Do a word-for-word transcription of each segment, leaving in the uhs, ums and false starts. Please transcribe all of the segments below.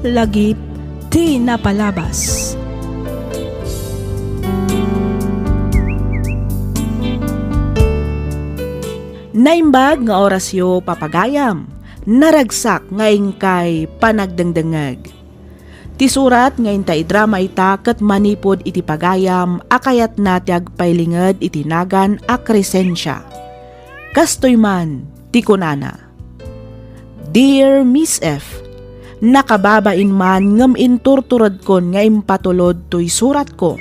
Lagip ti napalabas. Naimbag nga orasyo, papagayam. Naragsak nga inkay panagdengdengngeg. Ti surat nga inta idrama ita ket manipud iti pagayam a kayatna ti agpailinged iti nagan a Crescencia. Kastoy man ti kunana, "Dear Miss F, nakababain man ngem inturturedkon nga impatulod toy suratko.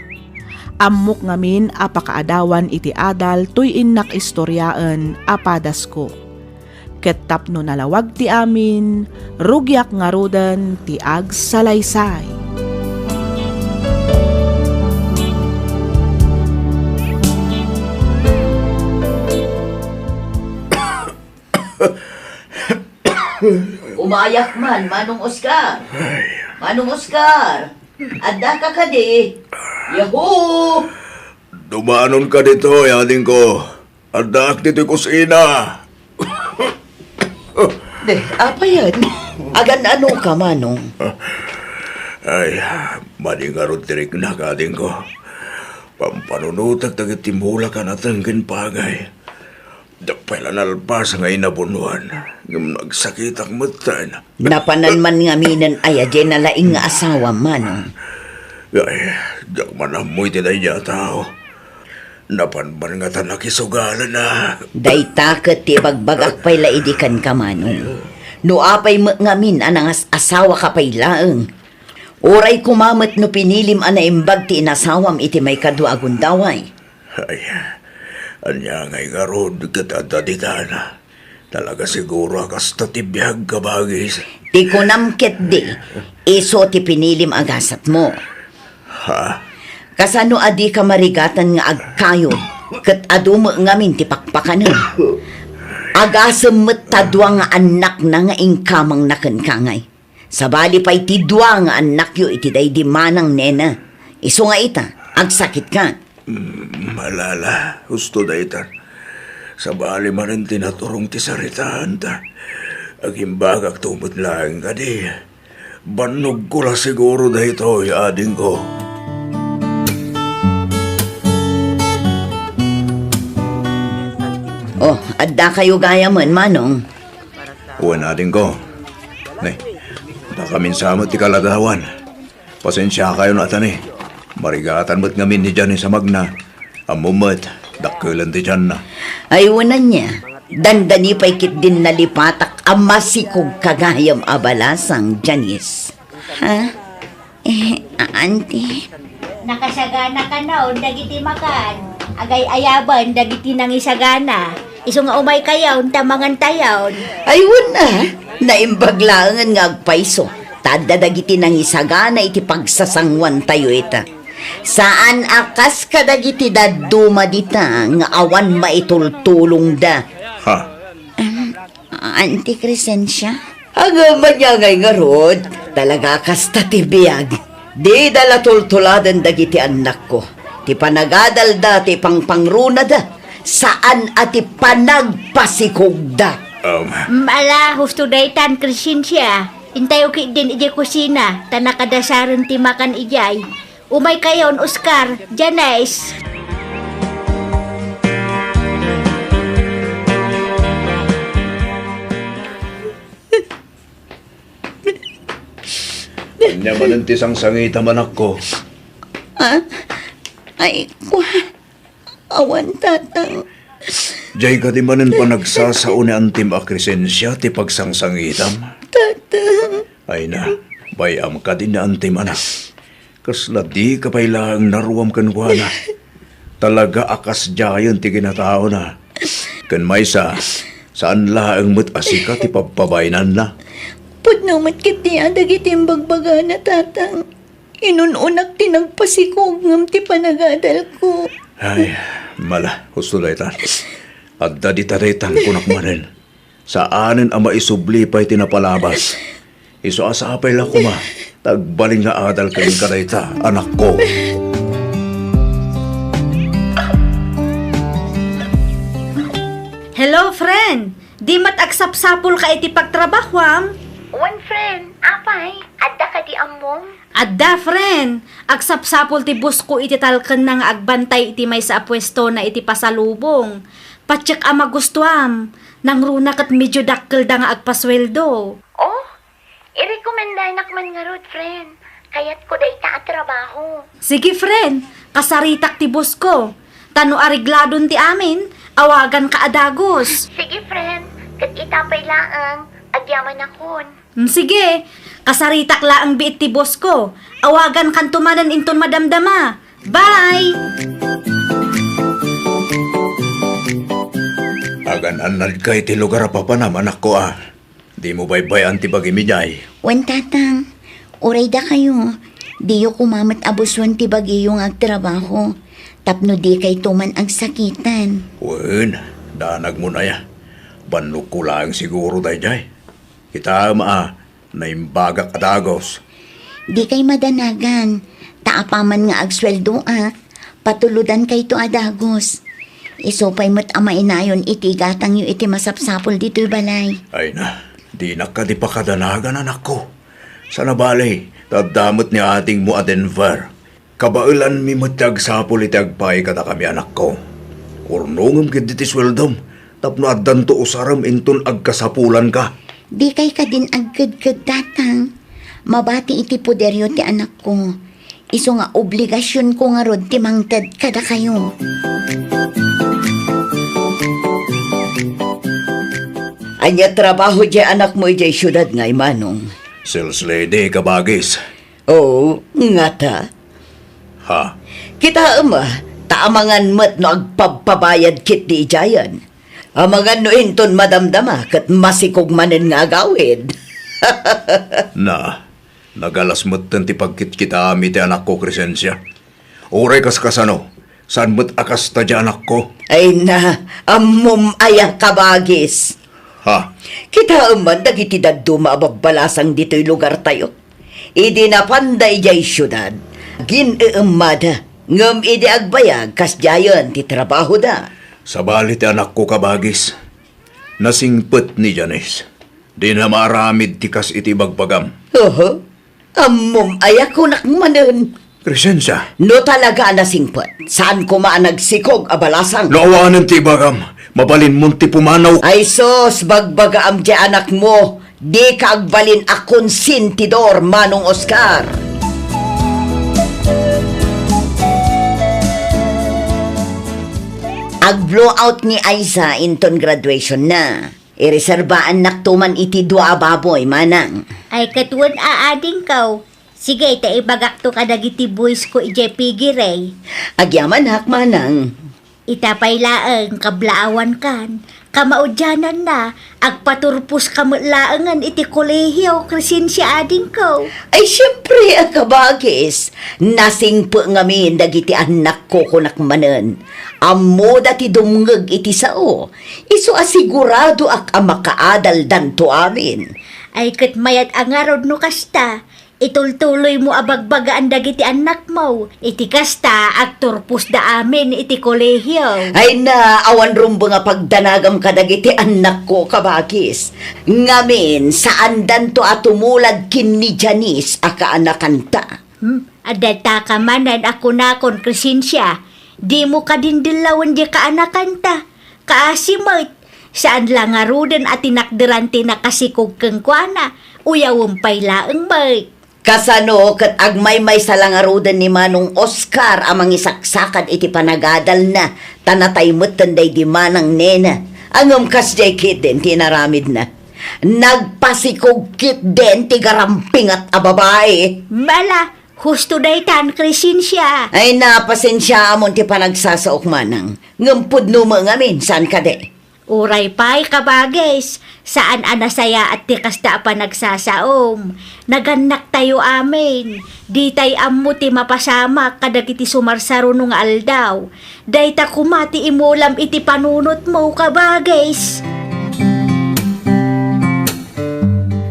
Ammok ngamin a pakaadawan iti adal toy innak istoriaen a padasko. Ket tapno nalawag ti amin, rugiak ngaruden ti agsalaysay." Umayak man, Manong Oscar! Ay. Manong Oscar! Addaka kadi? Yahoo! Dumanon ka ditoy, adingko. Addaak ditoy kusina. De, apayen? Agan-ano ka, Manong? Ay, madi ngarud ti riknak, adingko. Pampanunotek dagiti mulak a nateng ken pagay. Diak pay la nalpas nga inabunoan, ngem nagsakitak metten. Napanan man ngaminen aya diay nalaing nga asawam, Manong? Ay, diak man ammo iti daydiay a tao. Napan man ngata nakisugalana. Dayta ket ti ibagbagak pay la idi kenka, Manong. No apay met ngamin a nangas-asawaka pay laeng, uray koma met no pinilim a naimbag ti inasawam iti maikadua a gundaway. Ay, ania ngay ngarud ket adda ditan? Talaga siguro a kasta ti biag, kabagis. Ti kunam ketdi, isu ti pinilim a gasatmo. Ha? Kasano a dika marigatan nga agkayod, ket adu met ngamin ti pakpakanem? Agasem met ta dua nga annakna nga inkamangna kenka ngay. Sabali pay ti dua nga annakyo iti daydi manang nena. Isu nga ita, agsakitkan. Mm, malala, husto daytan. Sabali manen ti naturong ti saritaanta. Agimbagakto met laeng kadi. Bannogko la siguro daytoy, adingko. Oh, adda kayo gayamen, Manong. Wen, adingko. Ne, dakamin sa met ti kaladawan. Pasensiakayon, atani. Marigatan met ngamin ni Janice a magna. Ammo met, dakkelen ti tianna. Ay, wen ania, dandani pay ketdin nalipatak a masikog ka gayam a balasang, Janice. Ha? Eh, a-, auntie. Nakasagana kanon dagiti makan. Agay-ayaban dagiti nangisagana. Isu nga umaykayon ta mangantayon. Ay, wen a, naimbag laengen nga agpayso. Ta adda dagiti nangisagana iti pagsasanguantayo ita. Saan a kas kadagiti dadduma dita nga awan maitultulongda. Ha? Em, Auntie Crescencia? Ngem ania ngay ngarud, talaga kasta ti biag. Dida la tultuladen dagiti annakko. Ti panagadalda, ti pangpangrunada, saan a ti panagpasikogda. Um. Ala, husto daytan, Crescencia. Intayo ketdin idiay kusina, ta nakadasaren ti makan idiay. Umaykayon, Oscar, Janice. Ania manen ti sangsangitam, anakko? Ah? Ay, kua. Awan, Tatang. Diay kadi manen panagsasao ni Antim a Crescencia ti pagsangsangitam? Tatang. Ay na, bay-am kadi ni Antim, anak. Kasla dika pay laeng naruam kenkuana. Talaga a kasdiayen ti kinataona. Ken maysa, saan laeng met a sika ti pabpabainanna. Pudno met ketdi a dagiti imbagbagana, Tatang. Inun-unak ti nagpasikog ngem ti panagadalko. Ay, mala, husto daytan. Adda dita daytan kunak manen. Saanen a maisubli pay ti napalabas. Isu a sapay la koma, ta agbalin nga adal kenka dayta, anakko. Hello, friend! Di met agsapsapulka iti pagtrabahuam? Wen, friend, apay, adda ka Mom? Adda, friend. Agsapsapul ti boss ko iti talkenna nga agbantay iti maysa a puestona iti pasalubong. Patiek a magustuam. Nangruna ket medio dakkelda nga agpasueldo. Oh, irekomendanak man ngarud, friend. Kayatko dayta a trabaho. Sige, friend. Kasaritak ti boss ko. Ta no aregladon ti amin, awaganka a dagus. Sige, friend. Ket ita pay laeng, agyamanakon. Mm, sige, kasaritak laeng biit ti boss ko. Awagankanto manen inton madamdama. Bye! Agan-annadka iti lugar a papanam, anakko, a. Dimo baybay-an ti bagimi, jay. Wen, Tatang. Uray dakayo, diyo koma met abuson ti bagiyo nga agtrabaho, tapno dikayto man agsakitan. Wen, danagmon aya. Bannogko laeng siguro dayjay. Kitaem a, naimbagak a dagus. Dikay madanagan, ta apaman nga agsueldoak, patulodankayto a dagus. Isu pay met a mainayon iti igatangyo iti masapsapul ditoy balay. Ay na, dinak kadi pakadanagan, anakko. Sana bale, ta adda met ni adingmo a Denver. Kabaelanmi met ti agsapul iti agpaay kadakami, anakko. Urnongem ketdi ti sueldom tapno addanto usarem inton agkasapulanka. Dikay kadin agkedked, Tatang. Mabati iti poderyo ti anakko. Isu nga obligasionko ngarud ti mangted kadakayo. Ania trabaho diay anakmo idiay siudad ngay, Manong? Sales lady, kabagis. Oo, ngata. Ha? Kitaem, a, ta amangan met no agpabpabayad ketdi idiayen. Amangan no inton madamdama ket masikog manen nga agawid. Na, nagalas metten ti pagkitkitaam iti anakko, Crescencia. Uray kaskasano, saan met a kasta diay anakko? Ay na, ammom aya, kabagis. Ha? Kitaem man dagiti dadduma a babbalasang ditoy lugartayo. Idi napanda idiay siudad, gin-eemmada, ngem idi agbayag, kasdiayen ti trabahoda. Sabali ti anakko, kabagis, nasingpet ni Janice. Dina maaramid ti kas iti ibagbagam. Oho. Ammom aya kunak manen. Crescencia. No talaga a nasingpet, saan koma a nagsikog a balasang. No awanen ti ibagam, mabalinmon ti pumanaw. Ay sus, bagbagaam diay anakmo, dika agbalin a konsentidor, Manong Oscar. Ag-blow out ni Aiza inton graduation na. Ireserbaannakto man iti dua a baboy, manang. Ay, ket wen a adingko. Sige, ta ibagakto kadagiti buwisko idiay piggery. Agyamanak, manang. Ita pay laeng, kablaawankan, kamaudiananna, agpaturposka met laengen iti kolehio, Crescencia adingko. Ay, siempre, a kabagis, nasingpet ngamin dagiti annakko, kunak manen. Ammoda ti dumngeg iti sao, isu a siguradoak a makaadaldanto amin. Ay, ket mayat a ngarud no kasta, itultuloymo a bagbagaan dagiti annakmo. Iti kasta, agturposda amin iti kolehio. Ay na, awan rumbeng a pagdanagam kadagiti annakko, kabagis. Ngamin, saandanto a tumulad ken ni Janice a kaanakanta. Hmm? Adda ta ka manen a kunakon, Crescencia, dimo kadin dellawen diay kaanakanta. Kaasi met, saan la ngaruden a tinakderan ti nakasikog kenkuana, uyawem pay laeng met. Kasano ket agmaymaysa la ngaruden ni Manong Oscar a mangisaksakad iti panagadalna, ta natay metten daydi Manang Nena, a ngem kasdiay ketdin ti inaramidna. Nagpasikog ketdin ti garampingat a babai. Mala, husto daytan, Crescencia. Ay na, pasensiaamon ti panagsasaok, manang. Ngem pudno met ngamin, saan kadi? Uray pay, kabagis, saan a nasayaat ti kasta a panagsasaom. Nagannaktayo amin. Ditay ammo ti mapasamak kadagiti sumarsaruno nga aldaw. Dayta koma ti imulam iti panunotmo, kabagis.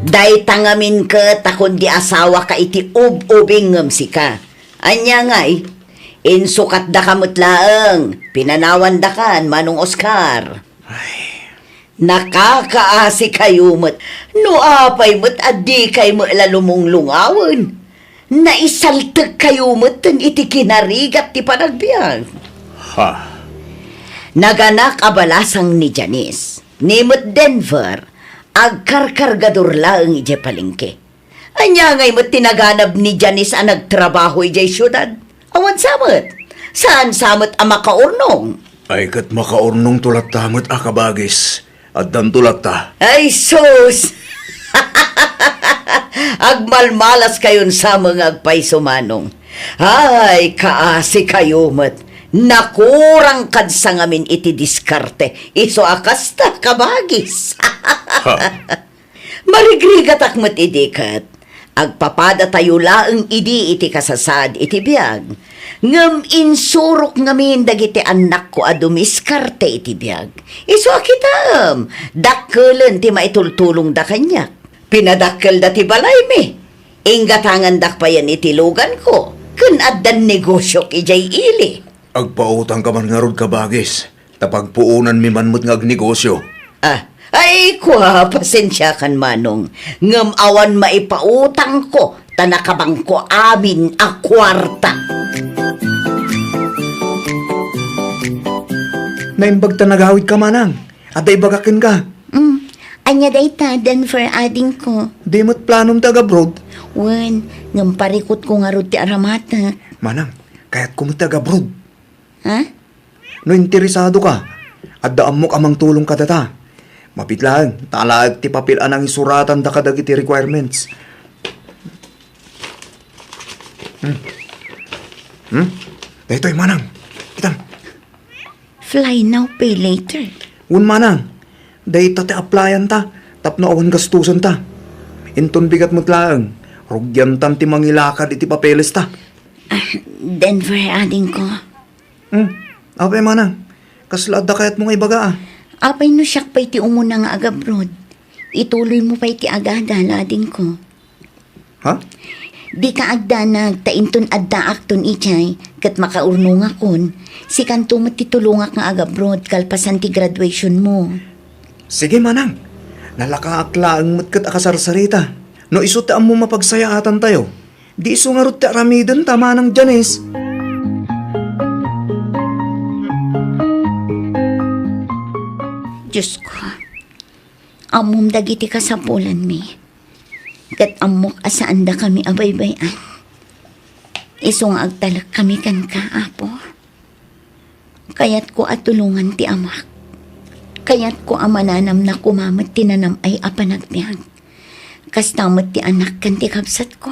Dayta ngamin ket a kundi asawaka iti ub-ubing ngem sika. Ania ngay? Insukatdaka met laeng, pinanawandakan, Manong Oscar. Ay. Nakakaasikayo met. No apay met a dikay met la lumunglungawen. Naisaltekkayo metten iti kinarigat ti panagbiag. Ha? Naganak a balasang ni Janice. Ni met Denver, agkarkargador laeng idiay palengke. Ania ngay met ti naganab ni Janice a nagtrabaho idiay siudad? Awan sa met. Saan sa met a makaurnong. Ay, ket makaurnongto latta met a kabagis. Addanto latta. Ay, sus! Agmalmalaskayon sa met nga agpayso, Manong. Ay, kaasikayo met. Nakurang kad sa ngamin iti diskarte. Isu a kasta, kabagis. Ha? Marigrigatak met idi ket agpapadatayo laeng idi iti kasasaad iti biag. Ngem insurok ngamin dagiti annakko a dumiskarte iti biag. Isu a kitaem, dakkelen ti maitultulongda kaniak. Pinadakkelda ti balaymi. Inggatangandak payen iti luganko, ken addan negosiok idiay ili. Agpautangka man ngarud, kabagis, ta pagpuonanmi man met nga agnegosio. Ah, ay, kua, pasensiakan, Manong, ngem awan maipautangko, ta nakabangko amin a kuarta. Naimbag ta nagawidka, Manang. Adda ibagak kenka. Mm. Ania dayta, Denver, adingko? Di met planom ti ag-abroad? Wen, ngem parikutko ngarud ti aramatek. Manang, kayatko met ti ag-abroad. Ha? No interesado ka, adda ammok a mangtulong kadata. Mabiit laeng, ta alaek ti papel a nangisuratanda kadagiti requirements. Hmm. Hmm? Daytoy, Manang. Kitam. Fly now, pay later. Wen, Manang. Dayta ti applyan ta, tapno awan gastusen ta. Inton bigat met laeng, rugiantan ti mangilakad iti papeles ta. Ah, Denver, adingko. Hmm, apay, Manang? Kasla adda kayatmo nga ibaga, a? Apay no siak pay ti umuna nga ag-abroad? Ituloymo pay ti agadal, adingko. Ha? Dika agdanag ta inton addaakton idiay, ket makaurnongakon, sikanto met ti tulongak nga ag-abroad kalpasan ti graduationmo. Sige, Manang. Nalakaak laeng met ket a kasarsarita. No isu ti ammo mapagsayaatan tayo, di isu ngarud ti aramiden ta, Manang Janice. Diosko, ammom dagiti kasapulanmi, ket ammok a saandakami a baybay-an. Isu nga agtalekkami kenka, Apo. Kayatko a tulongan ti amak. Kayatko a mananamna koma met ti nanam-ay a panagbiag. Kasta met ti anak ken ti kabsatko.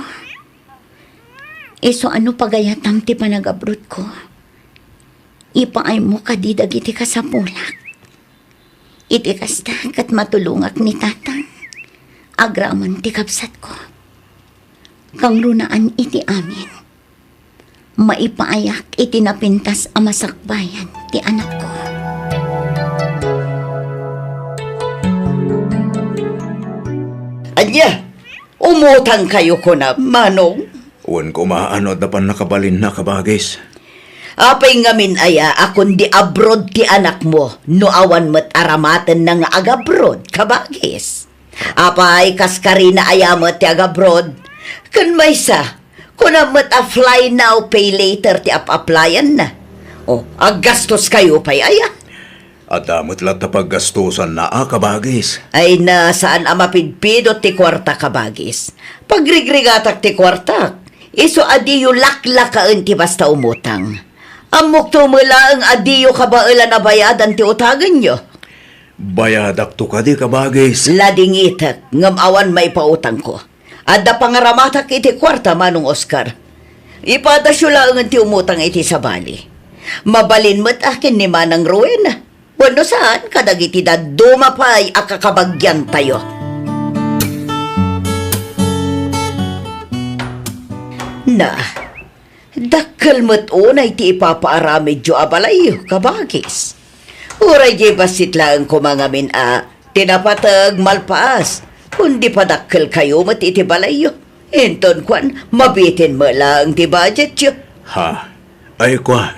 Isu a no pagayatam ti panag-abroadko, ipaaymo kadi dagiti kasapulak. Iti kasta, ket matulongak ni Tatang agraman ti kabsatko. Kangrunaan iti amin, maipaayak iti napintas a masakbayan ti anakko. Ania? Umutangkayo kunam, Manong? Wen koma, no adda pannakabalinna, kabagis. Apay ngamin aya a kundi abroad ti anakmo no awan met aramatenna nga ag-abroad, kabagis? Apay, kaskarina aya met ti ag-abroad? Ken maysa, kuna met a fly now, pay later ti ap-applyanna. O, aggastoskayo pay aya? Adda met latta paggastosanna a, kabagis. Ay na, saan a mapidpidot ti kuarta, kabagis. Pagrigrigatak ti kuartak. Isu a diyo laklakaen ti basta umutang. Ammokto met laeng a diyo kabaelan a bayadan ti utagenyo. Bayadakto kadi, kabagis? Ladingitek, ngem awan maipautangko. Adda pangaramatak iti kuarta, Manong Oscar. Ipadasyo laengen ti umutang iti sabali. Mabalin met a ken ni Manang Rowena. Wenno saan, kadagiti dadduma pay a kakabagiantayo. Na, dakkel met unay ti ipapaaramidyo a balayyo, kabagis. Uray diay bassit laeng koma ngamin a ti napateg malpaas, kundi padakkelkayo met iti balayyo. Inton kuan, mabitin met laeng ti budgetyo. Ha? Ay, kua.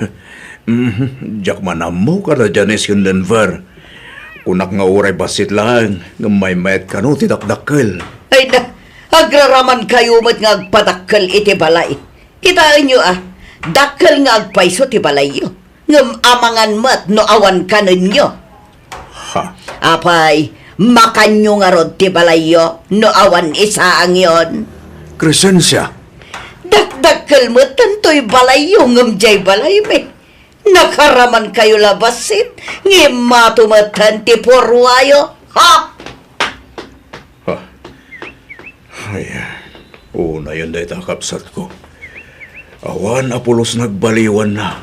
Mm, diak man ammo kada Janice ken Denver. Kunak nga uray bassit laeng, ngem maymayat kano ti dakdakkel. Ay na, Agraramankayo met nga agpadakkel iti balay. Kitaenyo a, dakkel nga agpayso ti balayyo, ngem amangan met no awan kanenyo. Ha? Apay, makanyo ngarud ti balayyo no awan isaangyon? Crescencia. Dakdakkel met tantoy balayyo ngem diay balaymi. Nakaramankayo la bassit, ngem matumeten ti purwayo. Ha? Ha? Ay, unayen dayta a kabsatko. Awan a pulos nagbaliwanna.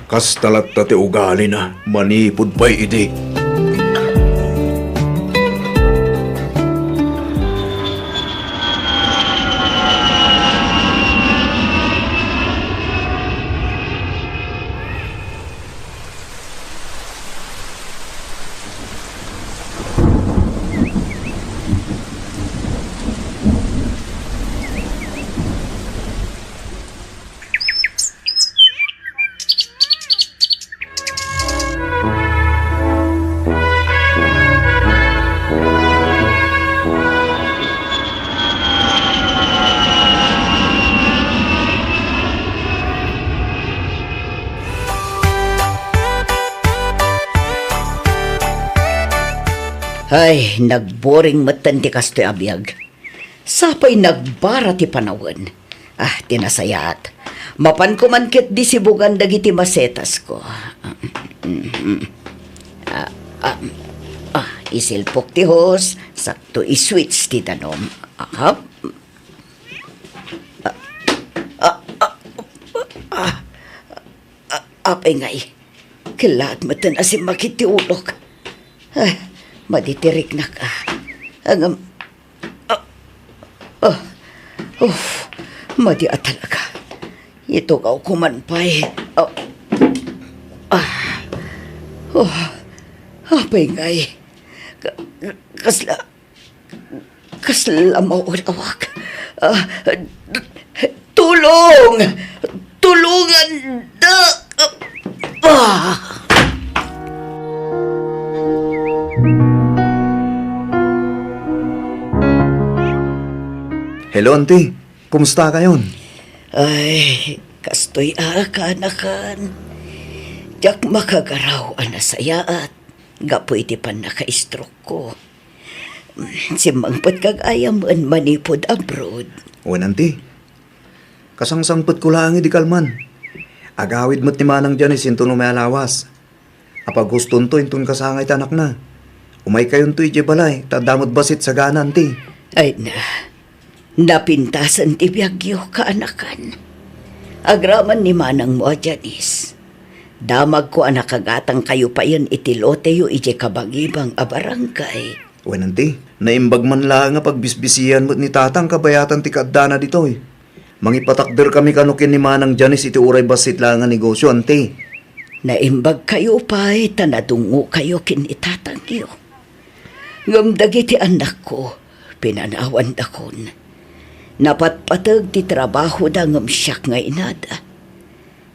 Kasta latta ti ugalina manipud pay idi. Ay, nagboring metten ti kastoy a biag. Sapay nagbara ti panawen. Ah, ti nasayaat. Mapanko man ketdi sibugan dagiti masetasko. Ah, ah, ah, isilpok ti hose, sakto i-switch ti danom. Aha. Ah, ah, ah, ah, ah, apay ngay. Kellaat metten a simmakit ti ulok. Ah, madi ti riknak, ah. Ngem, ah, ah, uf, madi a talaga. Itugawko man pay. Ah, ah, oh, apay ngay. Ka-, ka-, kasla, Kasla maurawak. Ah, tulong! Tulungan da! Ah! Hello, auntie. Kumusta kayon? Ay, kastoy a kaanakan. Diak makagaraw a nasayaat gapu iti pannaka-stroke ko. Simmangpetka gayam en manipud abroad. Wen, auntie. Kasangsangpetko laeng idi kalman. Agawid met ni Manang Janice inton umay a lawas. Apaghustonto inton kasangay ti anakna. Umaykayonto idiay balay, ta adda met bassit sagana, auntie. Ay na, napintasen ti biagyo, kaanakan. Agraman ni manangmo a Janice. Damagko a nakagatangkayo payen iti loteyo idiay kabangibang a barangay. Wen, auntie, naimbag man laeng a pagbisbisian met ni tatang kabayatan ti kaaddana ditoy. Mangipatakderkami kano ken ni Manang Janice iti uray bassit laeng a negosio, auntie. Naimbagkayo pay ta nadungngokayo ken ni tatangyo. Ngem dagiti annakko, pinanawandakon. Napatpateg ti trabahoda ngem siak nga inada.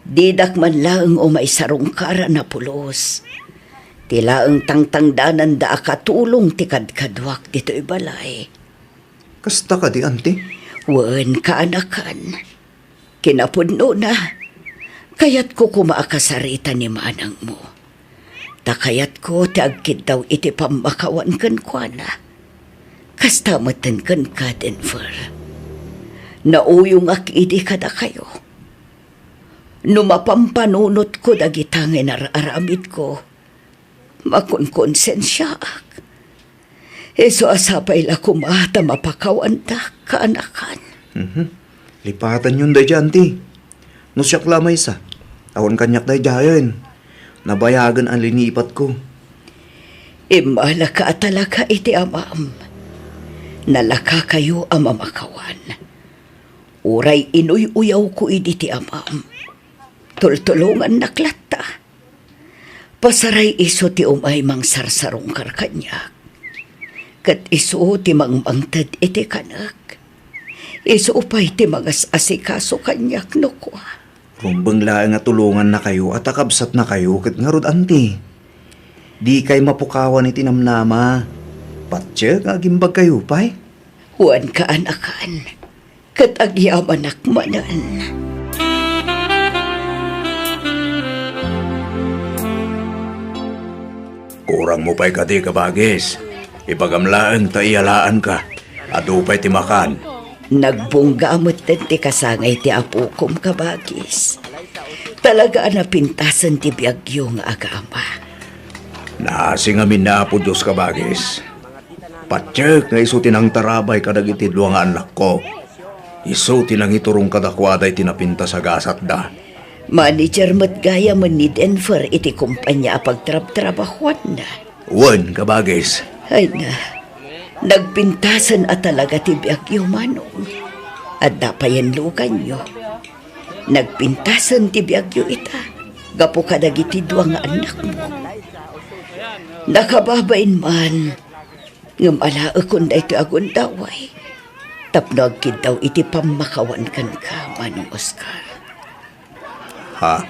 Didak man laeng umay sarungkaran a pulos. Ti laeng tangtangdananda a katulong ti kadkaduak ditoy balay. Kasta kadi, auntie? Wen, kaanakan. Kinapudnona, kayatko koma a kasarita ni manangmo. Ta kayatko ti agkiddaw iti pammakawan kenkuana. Kasta metten kenka, Denver. Nauyongak idi kadakayo. No mapampanunotko dagita nga inar-aramidko, makonkonsensiaak. Isu a sapay la koma ta mapakawandak, kaanakan. Mhm. Lipatanyon daydiay, auntie. No siak la maysa, awan kaniak daydiayen. Nabayagen a linipatko. Immalaka a talaga iti amam. Nalakakayo a mamakawan. Uray inuy-uyawko idi ti amam, tultulongannak latta. Pasaray isu ti umay mangsarsarungkar kaniak. Ket isu ti mangmangted iti kanek. Isu pay ti mangas-asikaso kaniak no kua. Rumbeng laeng a tulongannakayo a ta kabsatnakayo ket ngarud, auntie. Dikay mapukawan iti namnama. Patiek nga agimbagkayo pay. Wen, kaanakan, ket agyamanak manen. Kurangmo pay kadi, kabagis. Ibagam laeng ta iyalaanka. Adu pay ti makan. Nagbungga metten ti kasangay ti apokom, kabagis. Talaga a napintasen ti biagyo nga agama. Naasi ngamin ni Apo Dios, kabagis. Patiek nga isu ti nangtarabay kadagiti dua nga annakko. Isu ti nangiturong kadakuada iti napintas a gasatda. Manager met gayamen ni Denver iti kompania a pagtrabtrabahuanna. Wen, kabagis. Ay na, nagpintasen a talaga ti biagyo, Manong. Adda payen luganyo. Nagpintasen ti biagyo ita, gapu kadagiti dua nga annakmo. Nakababain man, ngem alaekon daytoy a gundaway tapno agkiddaw iti pammakawan kenka, Manong Oscar. Ha?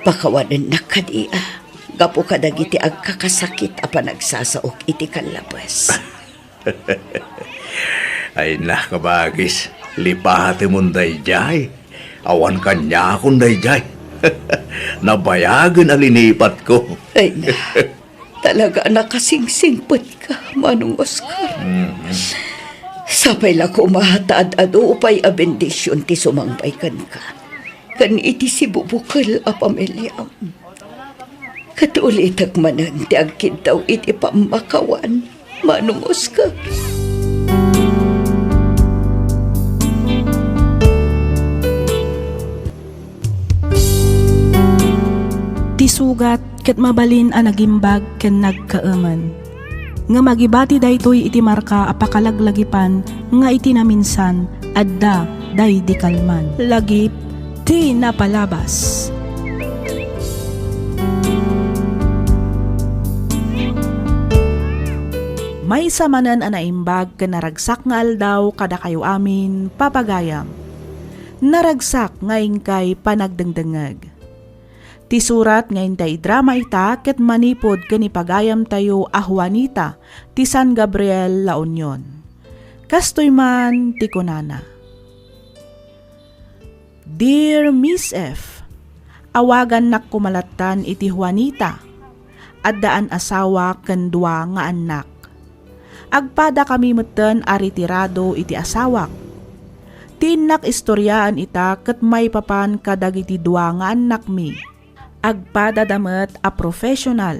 Pakawanennak kadi a, gapu kadagiti agkakasakit a panagsasaok iti kallabes. Ay na, kabagis, lipatemon daydiay. Awan kaniakon daydiay. Nabayagen a linipatko. Ay na, talaga a nakasingsingpetka, Manong Oscar. Mhm. Sapay la koma ta ad-adu pay a bendision ti sumangbay kenka ken iti sibubukel a pamiliam. Ket ulitek manen ti agkiddaw iti pammakawan, Manong Oscar. Ti sugat ket mabalin a nagimbag ken nagkaemen. Ngem agibati daytoy iti marka a pakalaglagipan nga iti naminsan, adda daydi kalman. Lagip ti napalabas. Maysa manen a naimbag ken naragsak nga aldaw kadakayo amin, papagayam. Naragsak nga inkay panagdengdengngeg. Ti surat nga intay idrama ita ket manipud ken ni pagayamtayo a Juanita ti San Gabriel, La Union. Kastoy man ti kunana, "Dear Miss F, awagannak koma lattan iti Juanita. Addaan asawa ken dua nga annak. Agpadakami metten a retirado iti asawak. Ti innak istoriaan ita ket maipapan kadagiti dua nga annakmi. Agpadada met a professional.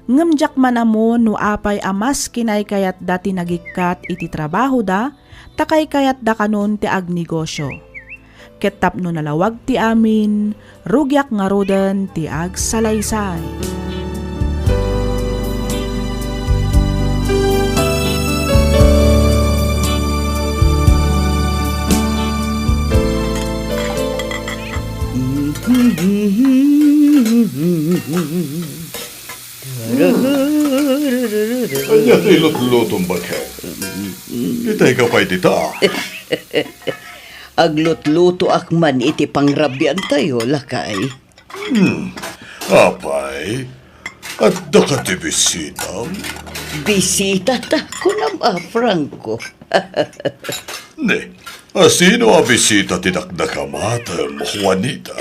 Ngem diak man ammo no apay a mas kinaykayatda ti nagikkat iti trabahoda, ta kaykayatda kanon ti agnegosyo. Ket tapno nalawag ti amin, rugiak ngaruden ti agsalaysay." Ania ti lutlutom, baket? Itay ka pay dita. Aglutlutoak man iti pangrabiantayo, lakay. Hmm. Apay, adda kadi bisitam? Bisita ta, kunam a, Franco. Ne, asino a bisita ti dakdakamatem, Juanita?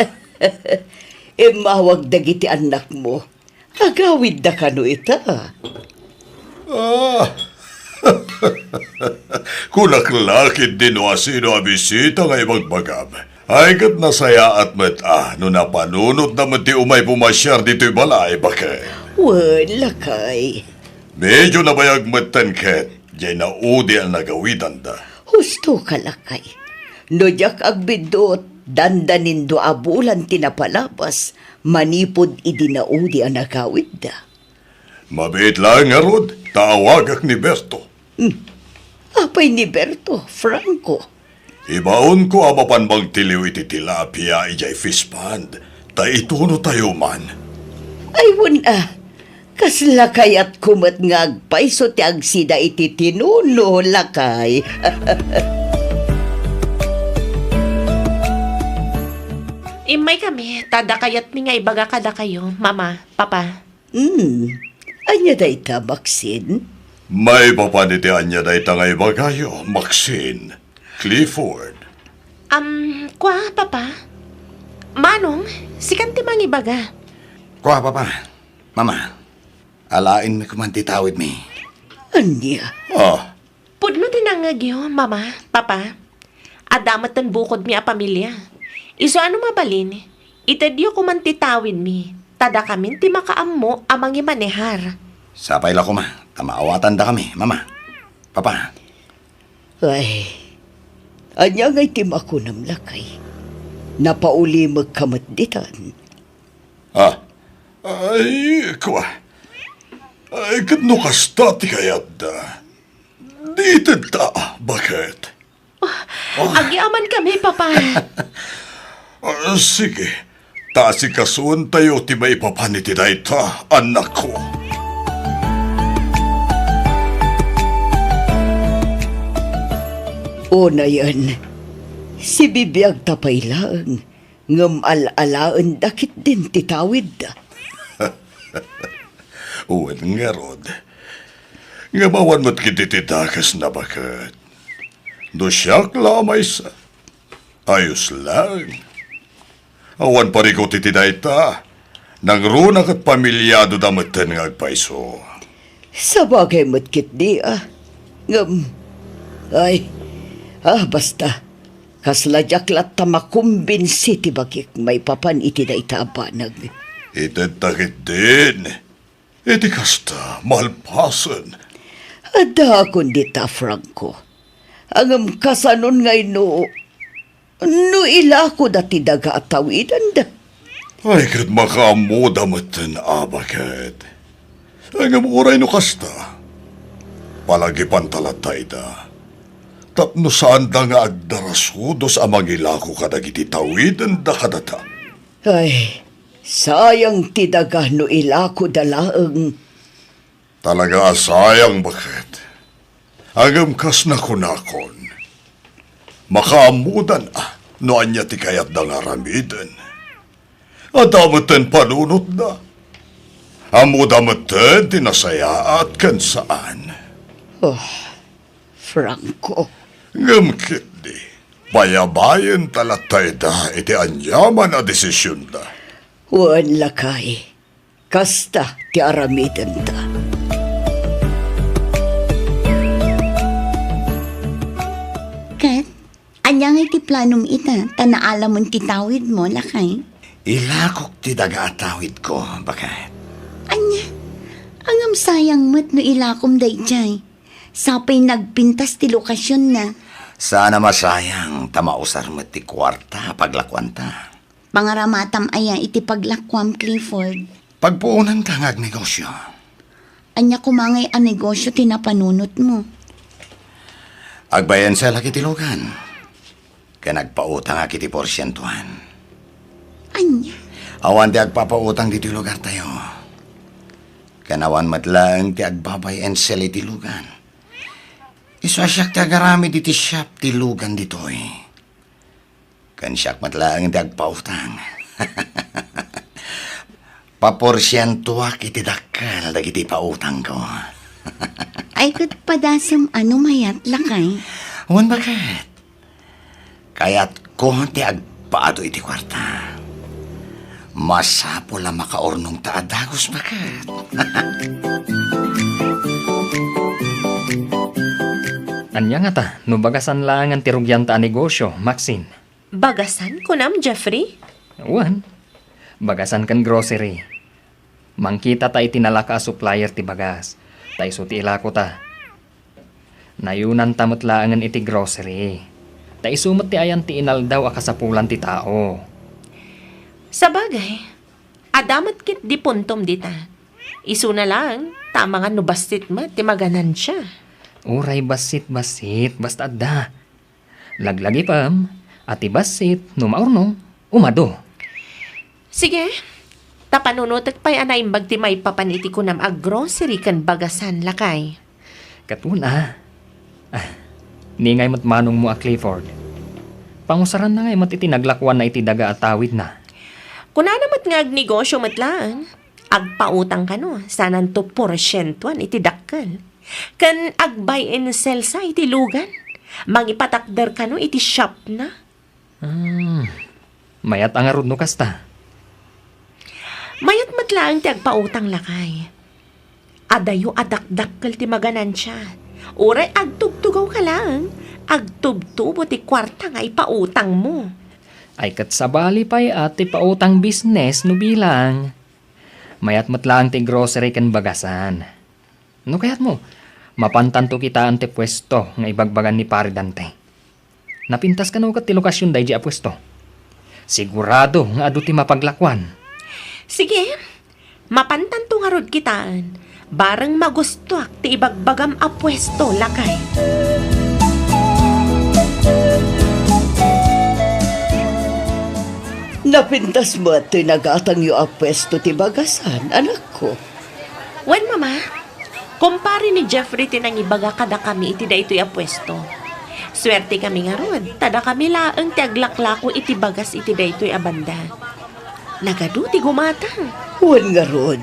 Immawag dagiti annakmo. Agawidda kano ita. Ah. Kunak la ketdi no asino a bisita nga ibagbagam. Ay, ket nasayaat met a no napanunotda met ti umay pumasiar ditoy balay, baket. Wen, lakay. Medyo nabayag metten ket diay naudi a nagawidanda. Husto ka, lakay. No diak agbiddut, dandanin dua a bulan ti napalabas manipud idi naudi a nagawidda. Mabiit laeng ngarud, ta awagak ni Berto. Hmm. Apay ni Berto, Franco? Ibaonko a mapan mangtiliw iti tilapia idiay fish pond, ta itunotayo man. Ay, wen a, kasla kayatko met nga agpayso ti agsida iti tinuno, lakay. Immaykami, ta adda kayatmi nga ibaga kadakayo, Mama, Papa. Hmm. Ania dayta, Maxine? Maipapan iti ania dayta nga ibagayo, Maxine, Clifford? Am, kua, Papa? Manong, sikan ti mangibaga. Kua, Papa. Mama, alaenmi koma ti tawidmi. Ania? Ah. Pudno ti nangngegyo, Mama, Papa. Adda metten bukodmi a pamilia. Isu a no mabalin, itedyo koman ti tawidmi, ta dakamin ti makaammo a mangimanehar. Sapay la koma, ta maawatandakami, Mama, Papa. Ay, ania ngay ti makunam, lakay? Napaulimekka met ditan. Ah, ay, kua. Ay, ket no kasta ti kayatda, di itedta, baket? Agyamankami, Papa. Ah, sige, ta asikasuentayo ti maipapan iti dayta, annakko. Unayen, sibibiagta pay laeng. Ngem al-alaenda ketdin ti tawidda. Wen ngarud, ngem awan met ketdi ti dakesna, baket. No siak la a maysa, ayos laeng. Awan parikut iti dayta, nangruna ket pamiliadoda metten nga agpayso. Sabagay met ketdi, a. Ngem, ay, a, basta. Kasla diak latta makumbinsi ti bagik maipapan iti dayta a banag. Itedta ketdin. Iti kasta, malpasen. Addaakon dita, Franco. Ngem kasanon ngay no, no ilakoda ti daga a tawidenda? Ay, ket makaammoda metten, a, baket. Ngem uray no kasta, palagipanta latta ida. Tapno saanda nga agdarasudos a mangilako kadagiti tawidenda kadata. Ay, sayang ti daga no ilakoda laeng. Talaga a sayang, baket. Ngem kas nakunakon, makaammodan a no ania ti kayatda nga aramiden. Adda metten panunotda. Ammoda metten ti nasayaat ken saan. Oh, Franco. Ngem ketdi, bayabayenta latta ida iti aniaman a desisionda. Wen, lakay. Kasta ti aramidenta. Ket, ania ngay ti planom ita, ta naalamen ti tawidmo, lakay? Ilakok ti daga a tawidko, baket. Ania? Ngem sayang met no ilakom daydiay. Sapay nagpintas ti lokasionna. Saan a masayang, ta mausar met ti kuarta a paglakuanta. Pangaramatam aya iti paglakuam, Clifford? Pagpuonanta nga agnegosio. Ania koma ngay a negosio ti napanunotmo? Agbay-enselak iti lugan. Ken agpautangak iti porsientuan. Ania? Awan ti agpapautang ditoy lugartayo. Ken awan met laeng ti agbabay-ensel iti lugan. Isu a siak ti agaramid iti siap ti lugan ditoy. Ken siak met laeng ti agpautang. Paporsientuak iti dakkel dagiti pautangko. Ay, ket padasem a no mayat, lakay? Wen, baket. Kayatko ti agpaadu iti kuarta. Masapul a makaurnongta a dagus, baket. Ania ngata no bagasan laengen ti rugianta a negosio, Maxine? Bagasan, kunam, Jeffrey? Wen, bagasan ken grocery. Mangkitata iti nalaka a supplier ti bagas, ta isu ti ilakota. Nayunanta met laengen iti grocery, ta isu met ti ayan ti inaldaw a kasapulan ti tao. Sabagay, adda met ketdi puntom dita. Isuna laeng, ta amangan no bassit met ti maganansia. Uray bassit-bassit, basta adda. Laglagipem a ti bassit no maurnong, umadu. Sige, ta panunotek pay a naimbag ti maipapan iti kunam a grocery ken bagasan, lakay. Ket wen a. Ah, ningay met manongmo a Clifford. Pangusaranna ngay met iti naglakuanna iti daga a tawidna. Kunana met nga agnegosio met laeng. Agpautang kano, sananto porsientuan iti dakkel. Ken ag-buy and sell sa iti lugan. Mangipatakder kano iti shopna. Hmm. Mayat a ngarud no kasta. Mayat met laeng ti agpautang, lakay. Adayo a dakdakkel ti maganansia. Uray agtugtugaw ka laeng, agtubtubo ti kuarta nga ipautangmo. Ay, ket sabali pay a ti pautang business no bilang. Mayat met laeng ti grocery ken bagasan. No kayatmo, mapantanto kitaen ti puesto nga ibagbagan ni Pare Dante. Napintas kano ket ti lokasion daydi a puesto. Sigurado nga adu ti mapaglakuan. Sige, mapantanto ngarud kitaen. Bareng magustoak ti ibagbagam a puesto, lakay. Napintas met ti nagatangyo a puesto ti bagasan, anakko. Wen, Mama, kumpare ni Jeffrey ti nangibaga kadakami iti daytoy a puesto. Suertekami ngarud, ta dakami laeng ti aglaklako iti bagas iti daytoy a banda. Nagadu ti gumatang. Wen ngarud,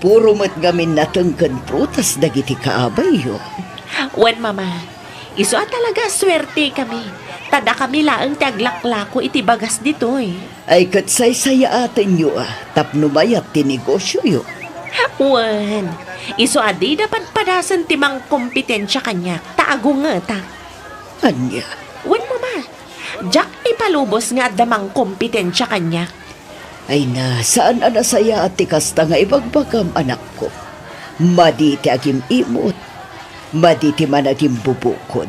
puro met ngamin nateng ken prutas dagiti kaabayyo. Wen, Mama, isu a talaga a suertekami, ta dakami laeng ti aglaklako iti bagas ditoy. Ay ket saysayaatenyo a tapno mayat ti negosioyo. Wen, isu a dida padpadasen ti mangkompetensia kaniak ta agungetak. Ania? Wen, Mama, diak ipalubos nga adda mangkompetensia kaniak. Ay na, saan a nasayaat ti kasta nga ibagbagam, anakko. Madi ti agim-imot, madi ti managimbubukod.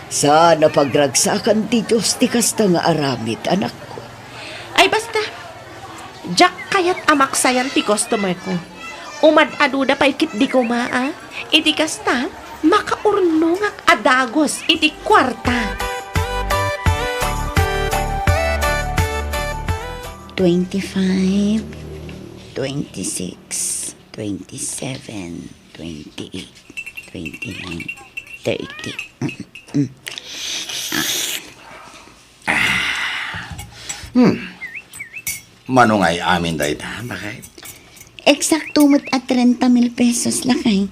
Saan a pagragsakan ti Dios ti kasta nga aramid, anakko. Ay, basta, diak kayat a maksayan ti customer ko. Umad-aduda pay ketdi koma, a? Iti kasta, makaurnongak a dagus iti kuarta. Twenty-five, twenty-six, twenty-seven, twenty-eight, twenty-nine, thirty. Mm, mm. Ah. Hmm. Mano ngay amin dayta, bakit? Eksakto met a trenta mil pesos, lakay.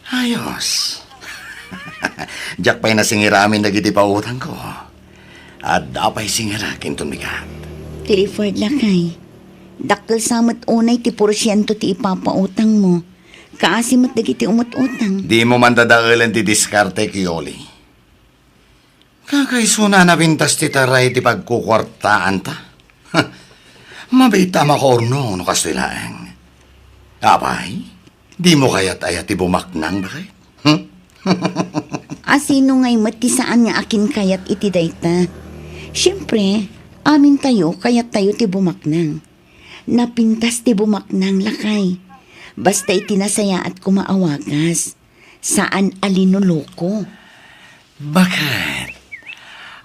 Ayos. Diak pay nasingiramin dagiti pautangko. Adda pay singirek inton bigat. Clifford, lakay. Dakkel sa met unay ti porsiento ti ipapautangmo. Kaasi met dagiti umut-utang. Dimo man dadaelen ti diskartek, Yoli. Kakaisuna a napintas ti taray ti pagkukuartaanta. Mabiit a makaurnong no kastoy laeng. Apay, dimo kayat aya ti bumaknang, bakit? Hmm? Asino ngay met ti saan nga akinkayat iti dayta? Siempre, amintayo, kayattayo ti bumaknang. Napintas ti bumaknang, lakay. Basta iti nasayaat koma a wagas. Saan a linoloko. Bakit?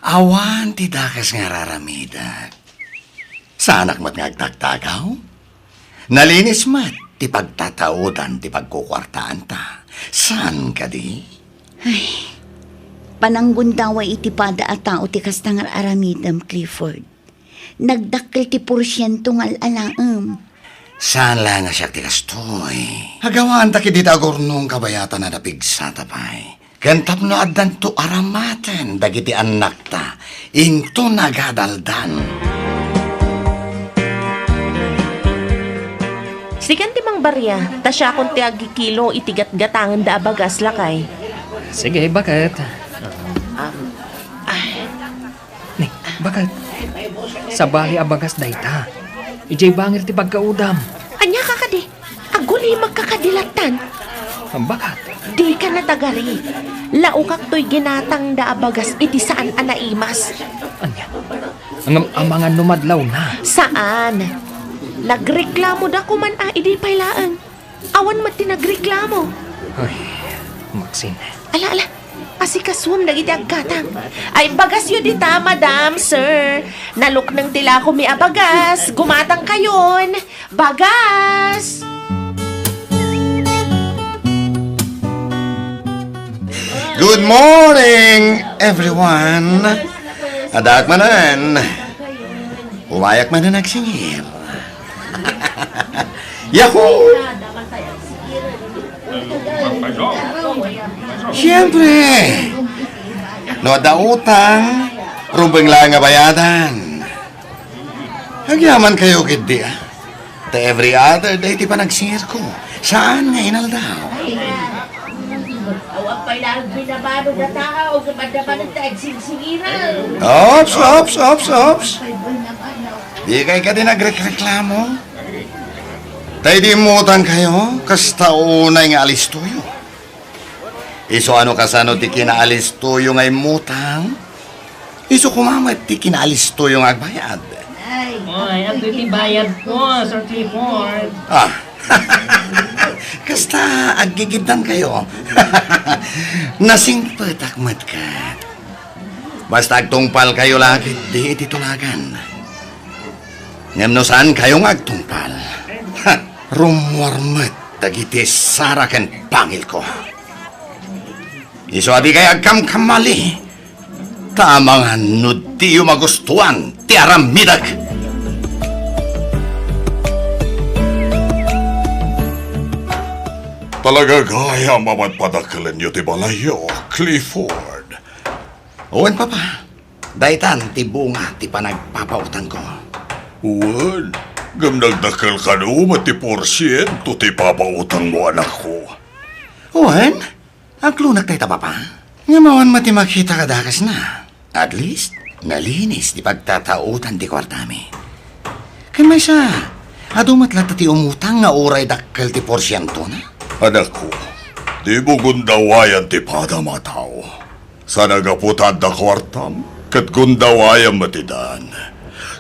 Awan ti dakes nga ar-aramidek. Saanak met nga agtagtagaw? Nalinis met ti pagtataodan ti pagkukuartaanta. Saan kadi? Ay, pananggundaway iti pada a tao ti kasta nga ar-aramidem, Clifford. Nagdakkel ti porsiento nga al-alaem. Saan laeng a siak ti kastoy. Agawaanta ketdi ta agurnong kabayatan a napigsata pay. Ken tapno addanto aramaten dagiti annakta, inton agadaldan. Sikan ti mangbaria, ta siakon ti agkikilo iti gatgatangenda a bagas, lakay. Sige, bakit? Um, ay. Ni, bakit? Sabali a bagas dayta. Idiay bangir ti pagkaudam. Ania ka kadi? Agulimagka kadi lattan. Bakat? Dika natagari. Laokak toy ginatangda a bagas iti saan a naimas. Ania? Ngem amangan no madlawna. Saan? Nagreklamo da koman a idi pay laeng. Awan met ti nagreklamo. Ay, Maxine. Ala, ala. Asikasuem dagiti aggatang. Ay, bagasyo dita, madam, sir. Nalukneng ti lakomi a bagas. Gumatangkayon. Bagas! Good morning, everyone. Addaak manen. Umayak manen agsingir. Yahoo! Siempre, no adda utang, rumbeng laeng a bayadan. Agyaman kayo ketdi, a. Ta every other day ti panagsingirko. Saan nga inaldaw? Awan pay laeng binabano nga tao, nga madamanen ta agsingsingiran. Ops, ops, ops, ops. Dikay kadi nagrekreklamo? Ta idi immutang kayo, kasta unay nga alistoyo. Isu a no kasano ti kinaalistoyo nga immutang, isu koma met ti kinaalistoyo nga agbayad. Oy, adtoy ti bayadko, Sir Clifford. Ah. Kasta aggigiddan kayo. Nasingpetak met ket. Basta agtungpal kayo la ketdi iti tulagan. Ngem no saan kayo nga agtungpal, ha, rummuar met dagiti sara ken pangilko. Isu a dikay agkamkamali, ta amangan no diyo magustuan ti aramidek. Talaga gayam a madpadakelenyo ti balayyo, Clifford. Wen, Papa. Daytan ti bunga ti panagpapautangko. Wen, ngem nagdakkel kano met ti porsiento ti papautangmo, anakko. Wen, aglunak dayta, Papa. Ngem awan met ti makita kadakesna. At least, nalinis ti pagtatautan ti kuartami. Ken maysa, adu met latta ti umutang nga uray dakkel ti porsientona? Anakko, dimo gundawayan ti padam a tao. Sana gapu ta adda kuartam, ket gundawayam met ti daan.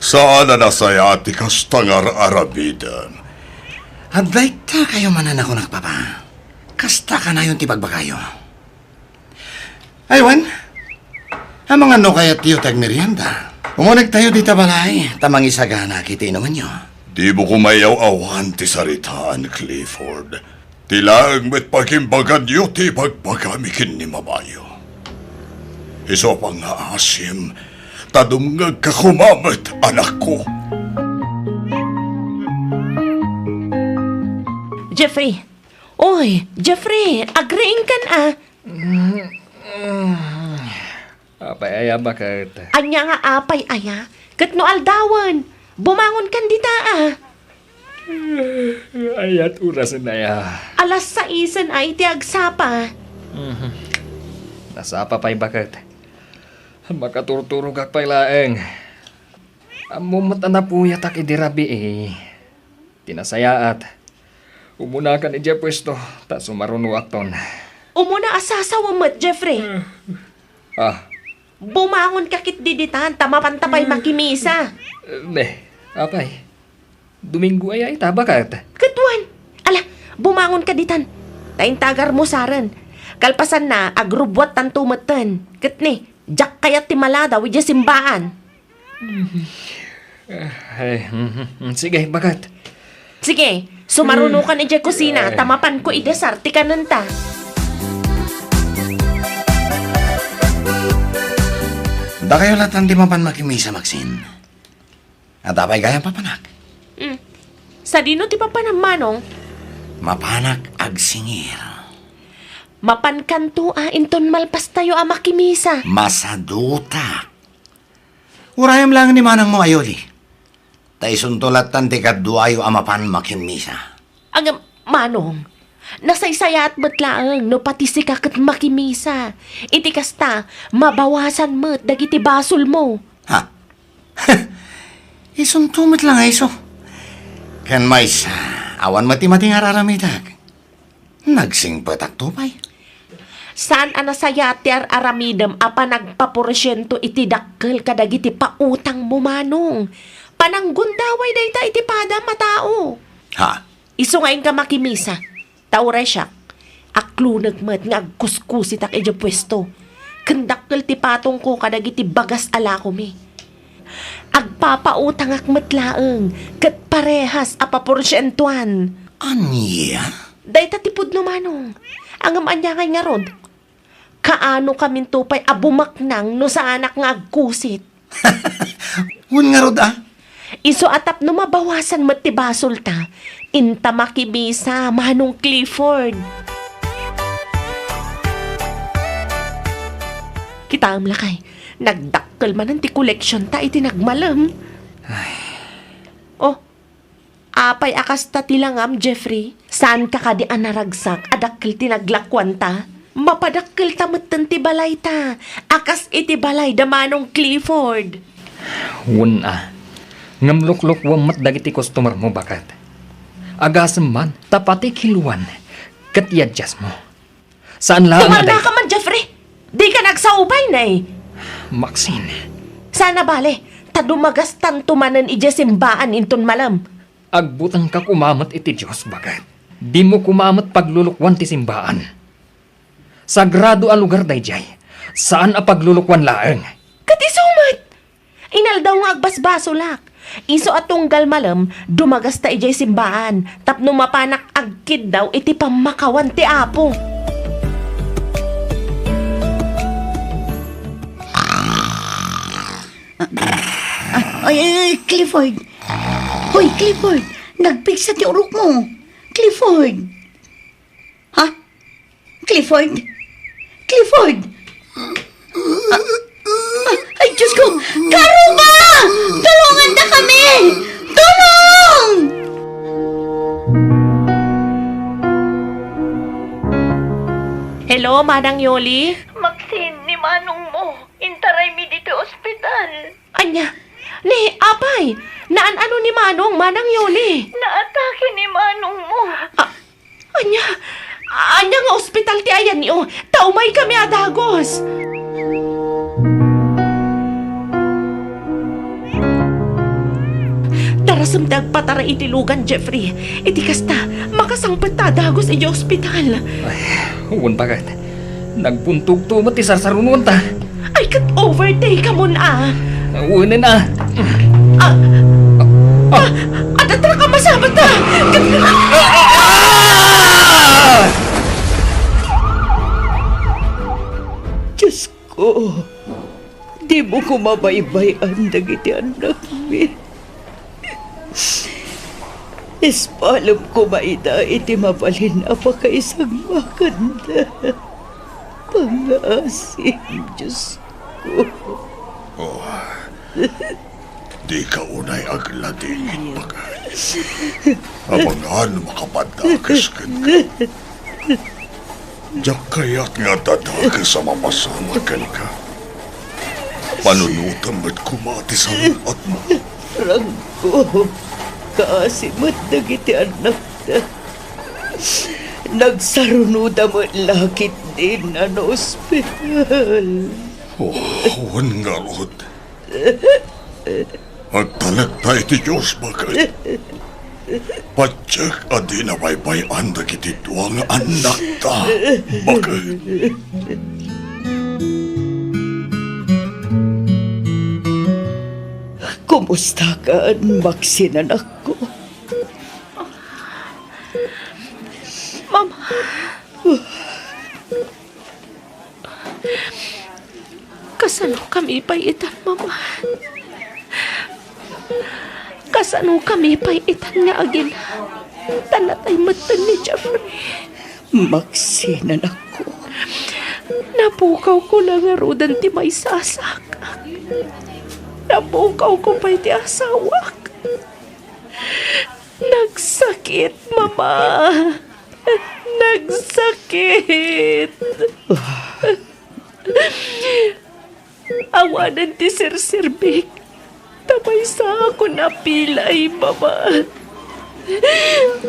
Saan a nasayaat ti kasta nga ar-aramidem. Adda ita kayo manen a kunak, Papa. Kasta kanayon ti bagbagayo. Ay, wen, amangan no kayatyo ti agmerienda. Umunegtayo dita balay, ta mangisagana kiti inumanyo. Dimo koma iyaw-awan ti saritaan, Clifford. Ti laeng met pagimbaganyo ti ibagbagami ken ni mamayo. Isu a pangngaasim, ta dumngegka koma met, anakko. Jeffrey! Oy, Jeffrey! Agriingkan a! Apay aya, baket? Ania nga apay aya? Ket no aldawen, bumangonkan dita a. Ayat orasen aya? Alas saisen a iti agsapa. Mhm. Nasapa pay, baket. Makaturturogak pay laeng. Ammom met a napuyatak idi rabii. Ti nasayaat, umunakan idiay puesto, ta sumarunoakton. Umuna a sasawa met, Jeffrey. Ah. Bumangonka ketdi ditan, ta mapanta pay makimisa. Be, apay. Domingo aya ita, baket? Ket wen. Ala, bumangonka ditan. Ta intagarmo saren. Kalpasanna, agrubbuattanto metten. Ket ni, diak kayat ti maladaw idiay simbaan. Ay, mhm, mhm. Sige, baket. Sige, sumarunokan idiay kusina, ta mapanko idasar ti kanenta. Dakayo latan ti mapan makimisa, Maxine. Adda pay gayam papanak? Mm. Sadino ti papanam, Manong? Mapanak agsingir. Mapankanto a inton malpastayo a makimisa. Masadutak. Urayem laeng ni manangmo a Yoli. Ta isunto lattan ti kaduayo a mapan makimmisa. Ngem, Manong, nasaysayaat met laeng no pati sika ket makimisa. Iti kasta, mabawasan met dagiti basolmo. Ha? Isunto met la nga isu. Ken maysa, awan met ti madi nga ar-aramidek. Nagsingpetakto pay. Saan a nasayaat ti ar-aramidem a panagpaporsiento iti dakkel kadagiti pautangmo, Manong. Pananggundaway dayta iti padam a tao. Ha? Isu nga inka makimisa. Ta uray siak, akluneg met nga agkuskusitak idiay puesto. Ken dakkel ti patongko kadagiti bagas a lakomi. Agpapautangak met laeng ket parehas a paporsientuan. Ania? Dayta ti pudno, Manong. Ngem ania ngay ngarud? Kaano kaminto pay a bumaknang no saanak nga agkusit? Wen ngarud a? Isu a tapno mabawasan met ti basolta, inta makimisa, Manong Clifford. Kitaem lakay, nagdakkel manen ti koleksionta iti nagmalem. Ay. Oh, apay a kasta ti langam, Jeffrey? Saanka kadi a naragsak a dakkel ti naglakuanta? Mapadakkelta metten ti balayta, a kas iti balay da Manong Clifford. Wen a, ngem luklukuem met dagiti customer mo, baket. Agasem man, ta pati kiluan ket iadjasmo. Saan laeng a day- Tumarnaka man, Jeffrey! Dika nagsaubay, nay! Maxine. Saan a bale, ta dumagastanto manen idiay simbaan inton malem. Agbutengka koma met iti Dios, baket. Dimo koma met paglulukuan ti simbaan. Sagrado a lugar daydiay. Saan a paglulukuan laeng. Ket isu met! Inaldaw nga agbasbasolak. Isu a tunggal malem, dumagasta idiay simbaan tapno mapanak agkiddaw iti pammakawan ti Apo. Ah, ay, ay, ay, Clifford. Hoy, Clifford, nagpigsa ti urokmo. Clifford. Ha? Clifford? Clifford! Ah, ah, ay, Diyos ko! Karuba! Tulongandakami! Tulong! Hello, Manang Yoli? Maxine, ni manong mo. Intaraymi ditoy ospital. Ania? Ni, apay! Naan-ano ni manong, Manang Yoli? Naatake ni manong mo. Ah, Ania? Ania nga ospital ti ayanyo? Ta umaykami a dagus. Darasem ti agpataray iti lugan, Jeffrey. Iti kasta, makasangpet ta a dagus idiay ospital. Ay, wen, baket. Nagbuntogto met ti sarsarunoanta. Ay, ket overtake ka mon a. Unen a. Ah, ah, adda ka masabet a. Ket, ah! Diosko, dimo koma baybay-an dagiti annakmi. Ispalem koma ida iti mabalin a pakaisagmakanda. Pangasim, Diosko. Oh, dika unay agladingit, baket. Amangan makapadakes kenka. Diak kayat nga adda dakes a mamasala kenka. Panunotem met koma ti saruno-atmo. Franco, kaasi met dagiti annakda. Nagsarunoda met la ketdin a naospital. Oh, wen ngarud. Agtalekta iti Dios, baket. Patiek a dina baybay-an dagiti dua nga annakta, baket. Kumustakan, Maxine, anakko? Mama. Kasanokami pay itan, Mama? Kasanokami pay itan nga agina? Ta natay metten ni Jeffrey. Maxine, anakko. Napukawko la ngaruden ti maysa a sakak. Napukawko pay ti asawak. Nagsakit, Mama. Nagsakit. Awanen ti serserbik. Ta maysaakon a pilay, Mama.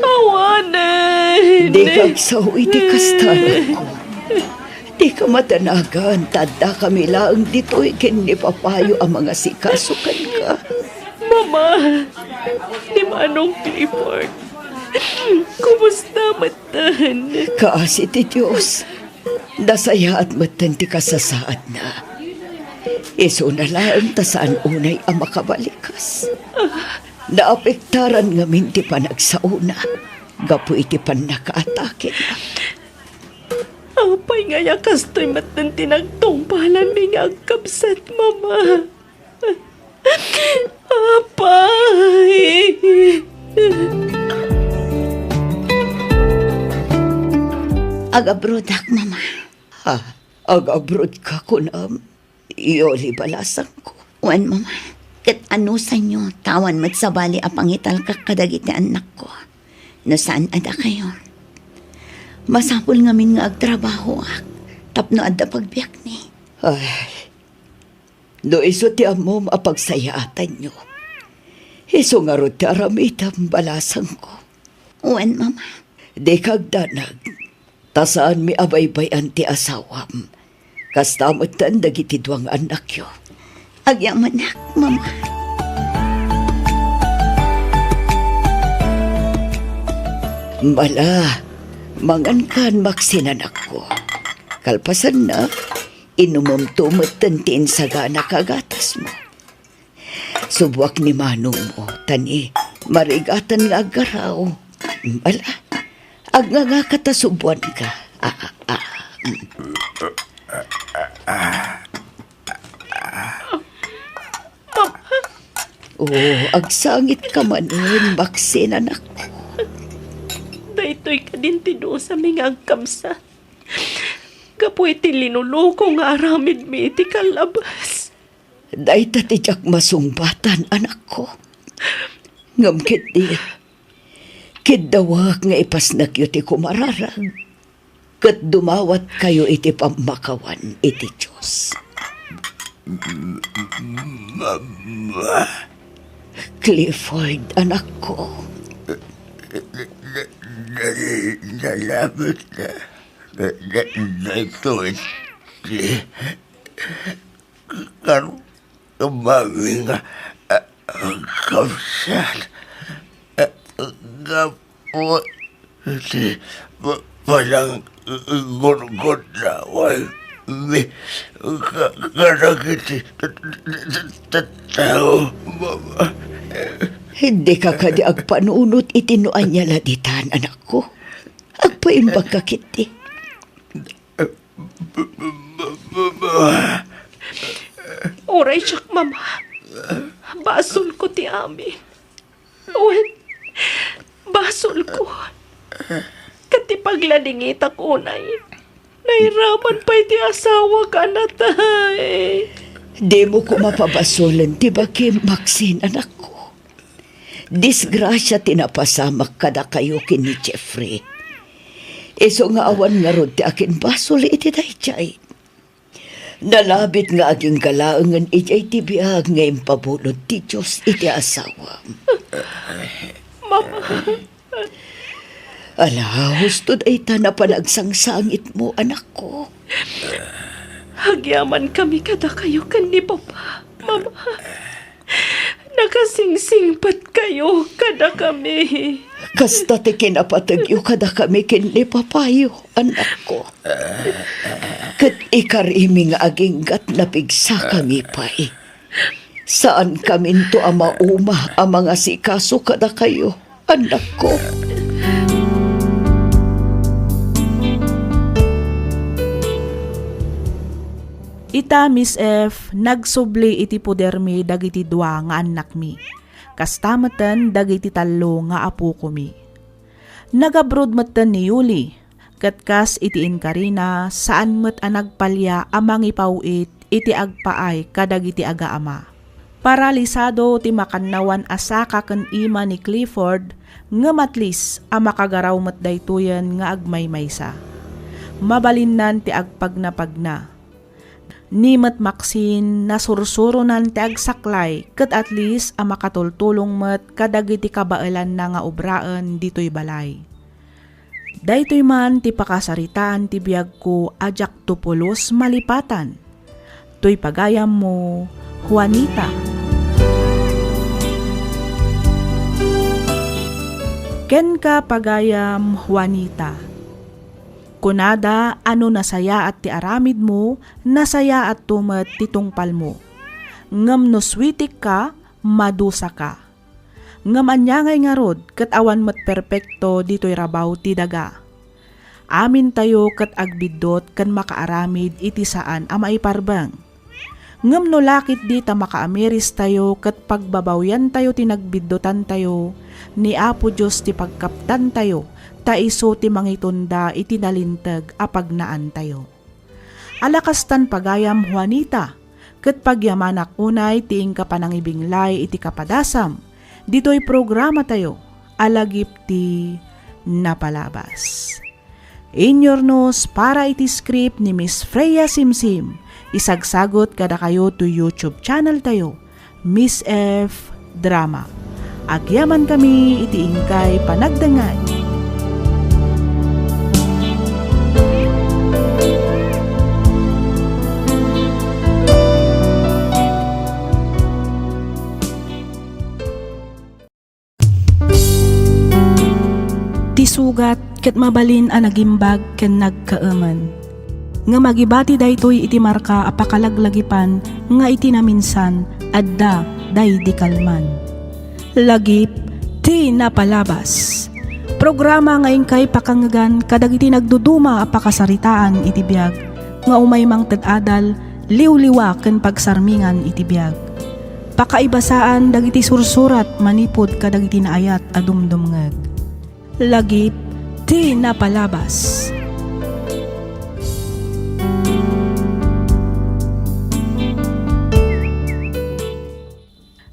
Awanen. Dika agsao iti kasta, anakko. Dika madanagan ta addakami laeng ditoy ken ni Papayo a mangasikaso kenka. Mama, ni Manong Clifford, kumusta metten? Kaasi ti Dios. Nasayaat metten ti kasasaadna. Isuna laeng ta saan unay a makabalikas. Naapektaran ngamin ti panagsaona gapu iti pannakaatakena. Apay ngay a kastoy metten ti nagtungpalanmi nga agkabsat, Mama? Apay! Agabrodak, Mama. Ha? Agabrodka, kunam, Yoli, balasangko? Wen, Mama. Ket anusanyo, ta awan met sabali a pangitalkak kadagiti annakko no saan a dakayo. Masapul ngamin nga agtrabahoak tapno adda pagbiagmi. Ay, no isu ti ammom a pagsayaatanyo, isu ngarud ti aramidem, balasangko. Wen, Mama. Dika agdanag, ta saanmi a baybay-an ti asawam. Kasta metten dagiti dua nga annakyo. Agyamanak, Mama. Mala, mangankan, Maxine, anakko. Kalpasanna, inumemto metten ti insaganaka a gatasmo. Suboak ni manongmo, ta ni marigatan nga aggaraw. Ala, agngangaka ta suboanka. Ah, ah, ah. Oh, agsangitka manen, Maxine, anakko. Daytoy kadin ti dusami nga agkabsat gapu iti linuluko nga aramidmi iti kallabes. Dayta ti diak masungbatan, anakko. Ngem ketdi, kiddawek nga ipasnekyo ti kumararag, ket dumawatkayo iti pammakawan iti Dios. Mama. Clifford, anakko. Salamat na. Daytoy ti Kar-, kabami nga, ah, kabsat, ah, gapu iti pa-, pananggurgurnawan mi ka-, kadagiti ta-, ta-, ta-, tattao, Mama. Dika kadi agpanunot iti no ania la ditan, anakko. Agpaimbagka ketdi. Uray siak, Mama. Basolko ti amin. Wen, basolko. Ket ti pagladingitak unay, nairaman pay ti asawak a natay. Dimo koma pabasolen ti bakim, Maxine, anakko. Disgrasia ti napasamak kadakayo ken ni Jeffrey. Isu nga awan ngarud ti akinbasol iti daydiay. Nalabit nga agingga laengen idiay ti biag nga impabulod ti Dios iti asawam. Mama. Ala, husto dayta a panagsangsangitmo, anakko. Agyamankami kadakayo ken ni Papa, Mama. Nakasingsingpetkayo kadakami. Kasta ti kinapategyo kadakami ken ni Papayo, anakko. Ket ikarimi nga aginggat napigsakami pay. Saankaminto a mauma a mangasikaso kadakayo, annakko. Ita, Miss F, nagsubli iti podermi dagiti dua nga annakmi. Kasta metten dagiti tallo nga apokomi. Nagabrod metten ni Yuli, ket kas iti inkarina, saan met a nagpalia a mangipaw-it iti agpaay kadagiti agaama. Paralisado ti makannawan a saka ken ima ni Clifford, ngem at least a makagaraw met daytoyen nga agmaymaysa. Mabalinnan ti agpagnapagna. Ni met Maxine, nasursuronan ti agsaklay ket at least a makatultulong met kadagiti kabaelanna nga obraen ditoy balay. Daytoy man ti pakasaritaan ti biagko a diakto pulos malipatan. Toy pagayammo, Juanita. Kenka, pagayam, Juanita. Kunada a no nasayaat ti aramidmo, nasayaatto met ti tungpalmo. Ngem no suitikka, madusaka. Ngem ania ngay ngarud ket awan met perpekto ditoy rabaw ti daga. Amintayo ket agbiddut ken makaaramid iti saan a maiparbeng. Ngem no lakitdi ta makaamiristayo ket pagbabawyantayo ti nagbiddutantayo, ni Apo Dios ti pagkaptantayo, ta isu ti mangitunda iti nalinteg a pagnaantayo. Ala kastan pagayam, Juanita, ket pagyamanak unay ti inka panangibinglay iti kapadasam ditoy programatayo a Lagip ti Napalabas. Inyurnos para iti script ni Miss Freya Simsim, isagsagut kadakayo to YouTube channel tayo, Miss F Drama. Agyamankami iti inkay panagdengngeg. Ti sugat ket mabalin a nagimbag ken nagkaemen. Ngem agibati daytoy iti marka a pakalaglagipan nga iti naminsan adda daydi kalman. Lagip ti Napalabas. Programa nga inkay pakangngegan kadagiti nagduduma a pakasaritaan iti biag nga umay mangted adal, liwliwa ken pagsarmingan iti biag. Pakaibasaan dagiti sursurat manipud kadagiti naayat a dumdumngeg. Lagip ti Napalabas.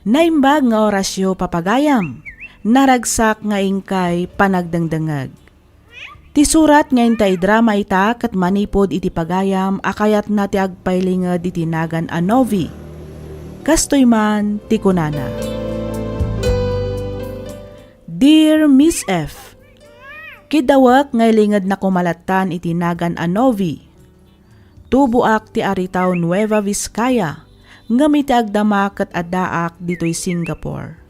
Naimbag nga orasyo, papagayam. Naragsak nga inkay panagdengdengngeg. Ti surat nga inta idrama ita ket manipud iti pagayam a kayatna ti agpailinged iti nagan a Novi. Kastoy man ti kunana, Dear Miss F, kiddawek nga ilingedna koma lattan iti nagan a Novi. Tuboak ti Aritao, Nueva Vizcaya, ngem iti agdama ket addaak ditoy Singapore.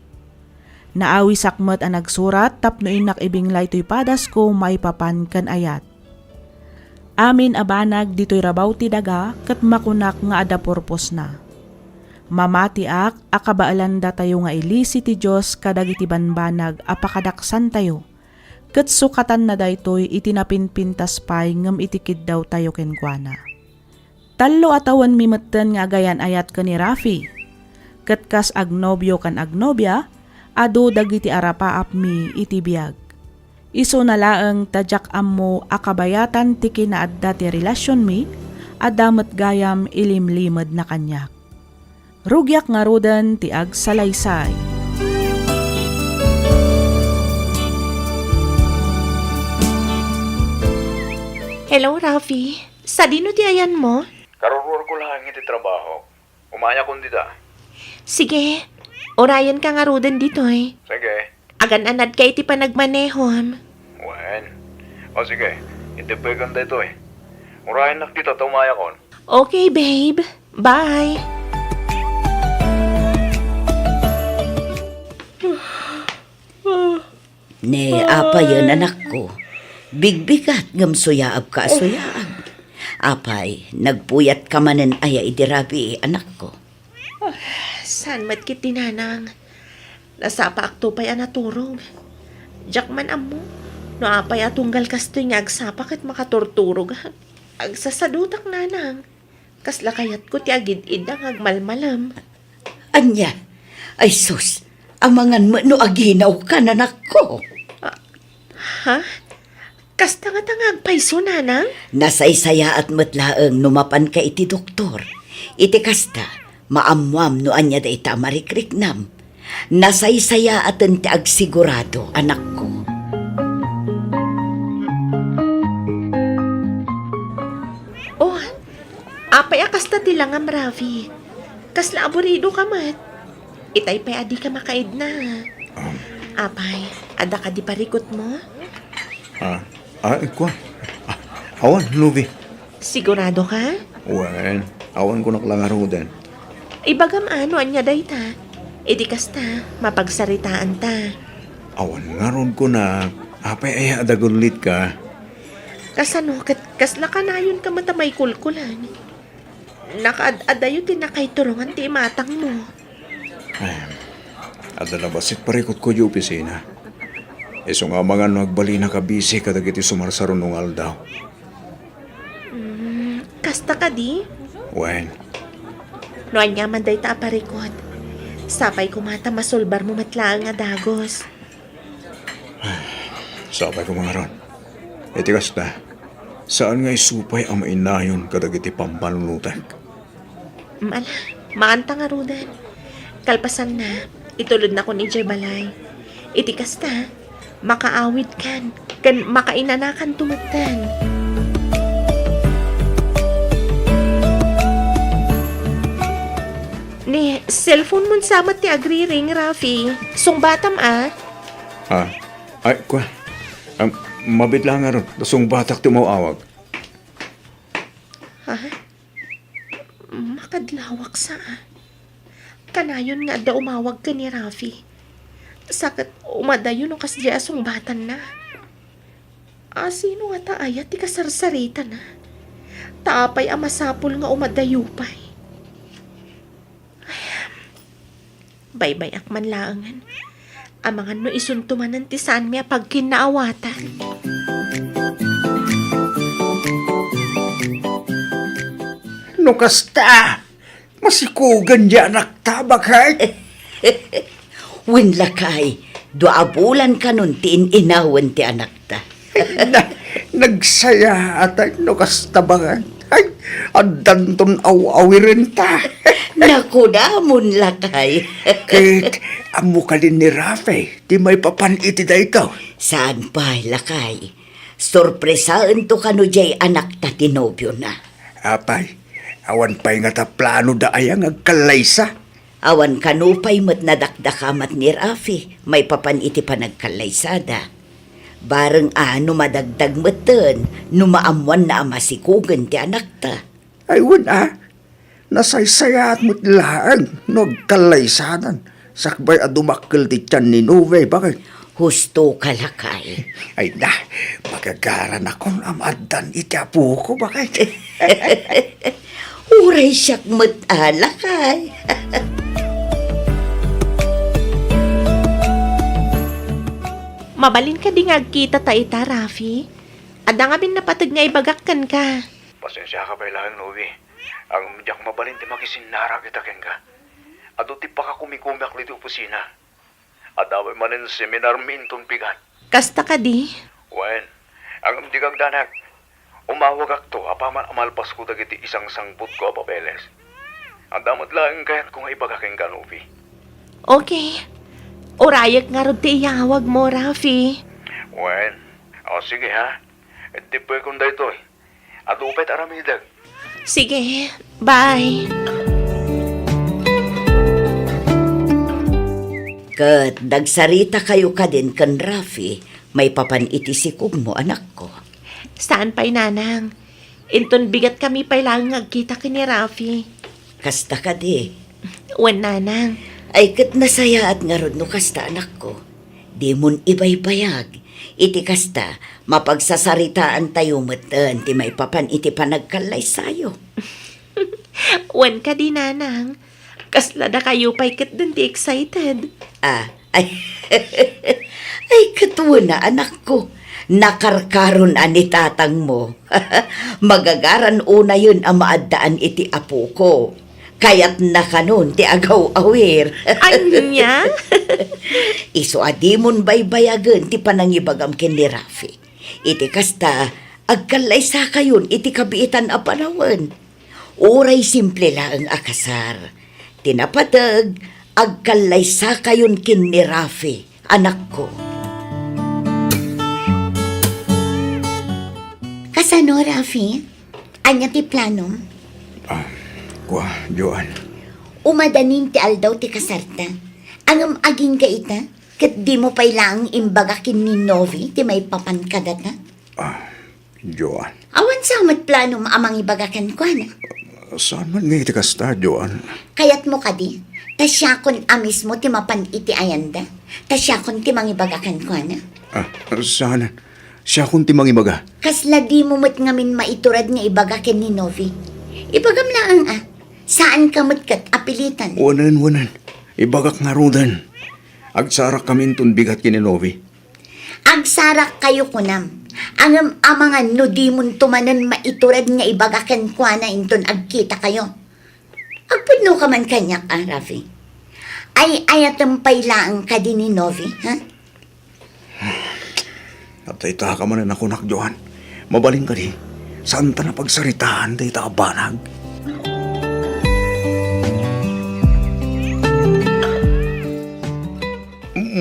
Naawisak met a nagsurat tapno innak ibinglay toy padasko maipapan ken ayat. Amin a banag ditoy rabaw ti daga ket makunak nga adda purposna. Mamatiak a kabaelanda tayo nga ilisi ti Dios kadagiti banbanag a pakadaksantayo. Ket sukatanna daytoy iti napinpintas pay ngem iti kiddawtayo kenkuana. Tallo a tawenmi metten nga agayan-ayat ken ni Rafi. Ket kas agnobio ken agnobia, adu dagiti arapaapmi iti biag. Isuna laeng ta diak ammo a kabayatan ti kinaadda ti relasionmi a da met gayam ilimlimedna kaniak. Rugiak ngaruden ti agsalaysay. Hello, Rafi. Sadino ti ayanmo? Karuruarko laeng iti trabaho. Umayakon dita. Sige. Urayenka ngaruden ditoy. Sige. Agan-anadka iti panagmanehom. Wen. O sige, itedpekon daytoy. Urayennak dita ta umayakon. Okay, babe. Bye. Ne, apayen, anakko? Bigbigat ngem suyaabka a suyaab. Apay, nagpuyatka manen aya idi rabii, anakko? Ah, saan met ketdi, nanang? Nasapaakto pay a naturog. Diak man ammo no apay a tunggal kastoy nga agsapa ket makaturturogak. Agsasadutak, nanang. Kasla kayatko ti agid-idda nga agmalmalem. Ania? Ay sus, amangan met no aginawka, anakko. Ah, ha? Kasta ngata nga agpayso, nanang? Nasaysayaat met laeng no mapanka iti doktor. Iti kasta, maammoam no ania dayta a marikriknam. Nasaysayaaten ti agsigurado, anakko. Oh, apay a kasta ti langam, Rafi? Kasla aburidoka met. Itay pay a dika makaidna. Um. Apay, adda kadi parikutmo? Ah, ah, kua. Ah, awan, Novi. Sigurado ka? Wen, awan kunak la ngaruden. Ibagam a no ania dayta. Idi kasta, mapagsaritaanta. Awan ngarud kunak, apay aya a dagullitka? Kasano ket kasla kanayonka met a maikulkulan? Nakaad-adayo ti nakaiturongan ti imatangmo. Ay, adda la bassit parikutko idiay opisina. Isu nga amangan no agbalinaka a bisi kadagiti sumarsaruno nga aldaw. Mm, kasta kadi? Wen. No ania man dayta a parikut, sapay koma ta masulbarmo met laeng a dagus. Sapay koma ngarud. Iti kasta, Saan nga isu pay a mainayon kadagiti pampanunotek? Mala, maanta ngaruden. Kalpasanna, itulodnakon idiay balay. Iti kasta, makaawidkan, ken makainanakanto metten. Ni cellphone-mon sa met ti agriring, Rafi. Sungbatam a. Ah, ay, kua. Am, mabiit laeng ngarud, ta sungbatak ti umaw-awag. Ha? Makadlawak sa a. Kanayon nga adda umawag ken ni Rafi. Sa ket umadayo no kasdiay a sungbatanna. A, sino ngata aya ti kasarsaritana? Ta apay a masapul nga umadayo pay? Baybay-ak man laengen. Amangan no isunto manen ti saanmi a pagkinnaawatan. No kasta, masikugen ti anakta, baket. Wen, lakay, dua a bulan kanon ti in-inawen ti anakta. Na, nagsayaat no kasta, baket. Ay, addanton aw-awirenta. Naku, damon, lakay. Ket, ammo kadin ni Rafi ti maipapan iti daytoy? Saan pay, lakay. Sorpresaento kano diay anakta ti nobiona. Apay, awan pay ngata planoda aya nga agkallaysa? Awan kano pay met nadakdakamat ni Rafi maipapan iti panagkallaysada. Bareng a no madagdag metten no maammoanna a masikugen ti anakta. Ay, wen a, nasaysayaat met laeng no agkallaysadan sakbay a dumakkel ti tian ni Novi, baket. Husto ka, lakay. Ay na, magagaranakon a maaddan iti apoko, baket. Uray siak met a, lakay. Mabalin kadi nga agkitata ita, Rafi? Adda ngamin napateg nga ibagak kenka. Pasensiaka pay laeng, Novi. Ngem diak mabalin ti makisinnarak ita kenka. Adu ti pakakumikumiak ditoy opisina. Adda pay manen seminarmi inton bigat. Kasta kadi? Wen, ngem dika agdanag. Umawagakto apaman a malpasko dagiti isangsangputko a papeles. Adda met laeng kayatko nga ibaga kenka, Novi. Okay. Urayek ngarud ti iyawagmo, Rafi. Wen, o sige ha. Idippekon daytoy. Adu pay ti aramidek. Sige, bye. Ket nagsaritakayo kadin ken Rafi maipapan iti sikugmo, anakko? Saan pay, nanang. Inton bigat kami pay laeng nga agkita ken ni Rafi. Kasta kadi? Wen, nanang. Ay, ket nasayaat ngarud no kasta, anakko. Dimon ibaybayag. Iti kasta, mapagsasaritaantayo metten ti maipapan iti panagkallaysayo. Wen kadi, nanang. Kasla dakayo pay ketdin ti excited. Ah, ay. Ay, ket wen a, anakko. Nakarkaron a ni tatangmo. Magagaran unayen a maaddaan iti apoko. Kayatna kanon ti agaw-awir. Ania? Isu a dimon baybayagen ti panangibagam ken ni Rafi. Iti kasta, agkallaysakayon iti kabiitan a panawen. Uray simple laeng a kasar. Ti napateg, agkallaysakayon ken ni Rafi, anakko. Kasano, Rafi? Ania ti planom? Ah, kua, Joan. Umadanin ti aldaw ti kasarta. Ngem agingga ita, ket dimo pay laeng imbaga ken ni Novi ti maipapan kadata? Ah, Joan. Awan sa met planom a mangibaga kenkuana? Saan man nga iti kasta, Joan. Kayatmo kadi, ta siakon a mismo ti mapan iti ayanda? Ta siakon ti mangibaga kenkuana? Ah, saan? Siakon ti mangibaga. Kasla dimo met ngamin maiturad nga ibaga ken ni Novi? Ibagam laeng a, saanka met ket a pilitan. Wen, wen. Ibagak ngaruden. Agsarakkami inton bigat ken ni Novi. Agsarakkayo, kunam. Ngem amangan no dimonto manen maiturad nga ibaga kenkuana inton agkitakayo. Agpudnoka man kaniak, a, Rafi? Ay-ayatem pay laeng kadi ni Novi, ha? Adda ita ka manen a kunak, Joan. Mabalin kadi? Saanta napagsaritaan dayta a banag.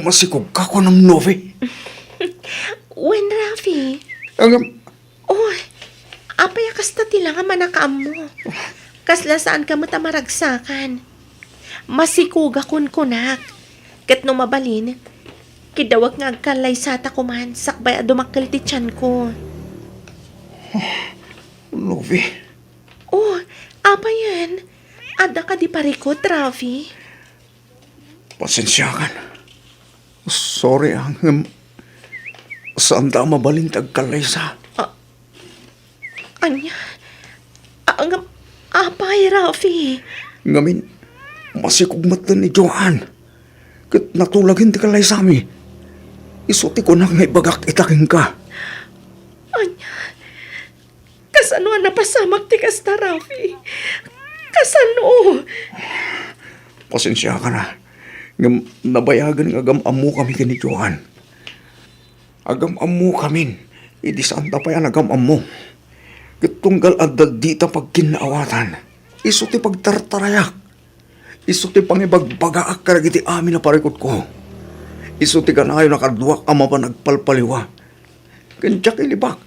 Masikogka, kunam, Novi? Wen, Rafi. Ngem, Oh, apay a kasta ti langam a nakaammo? Kasla saanka met a maragsakan. Masikogak kunkunak. Ket no mabalin, kiddawek nga agkallaysata koman sakbay a dumakkel ti tianko. Novi. Oh, apayen? Adda kadi parikut, Rafi? Pasensiakan. Sorry, ah, ngem saanda a mabalin ti agkallaysa. Ah, ania? Ah, ngem, apay, Rafi? Ngamin, masikog met ni Joan. Ket natulagen ti kallaysami. Isu ti kunak nga ibagak ita kenka. Ania? Kasano a napasamak ti kasta, Rafi? Kasano? Pasensiakan a. Ngem nabayagen nga agam-ammokami ken ni Joan. Agam-ammokamin, idi saanta pay a nagam-ammo. Ket tunggal adda dita pagkinnaawatan, isu ti pagtartarayak. Isu ti pangibagbagaak kadagiti amin a parikutko. Isu ti kanayon a kaduak a mapan agpalpaliwa. Ken diak ilibak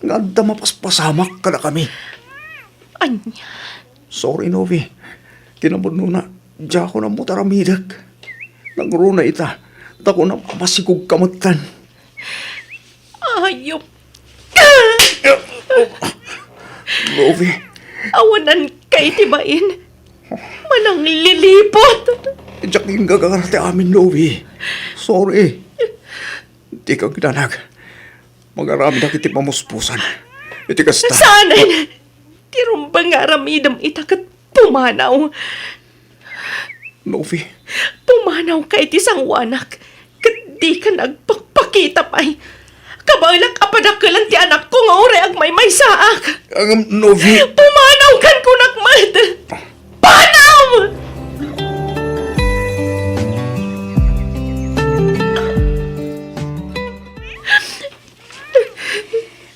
nga adda mapaspasamak kadakami. Ania? Sorry, Novi. Kinapudnona, diakon ammo ti aramidek. Nangruna ita, ta kunam a masikogka metten. Ayop ka! Novi. Awananka iti bain. Manangliliput! Diak inggagara ti amin, Novi. Sorry. Dika agdanag. Mag-aramidak iti pamuspusan. Iti kasta. Saanen! Ti rumbeng nga aramidem ita ket pumanaw. Novi. Pumanawka iti sangoanak, ket dika nagpakpakita pay. Kabaelak a padakkelan ti anakko nga uray agmaymaysaak. Ngem, Novi. Pumanawkan kunak met. Panaw!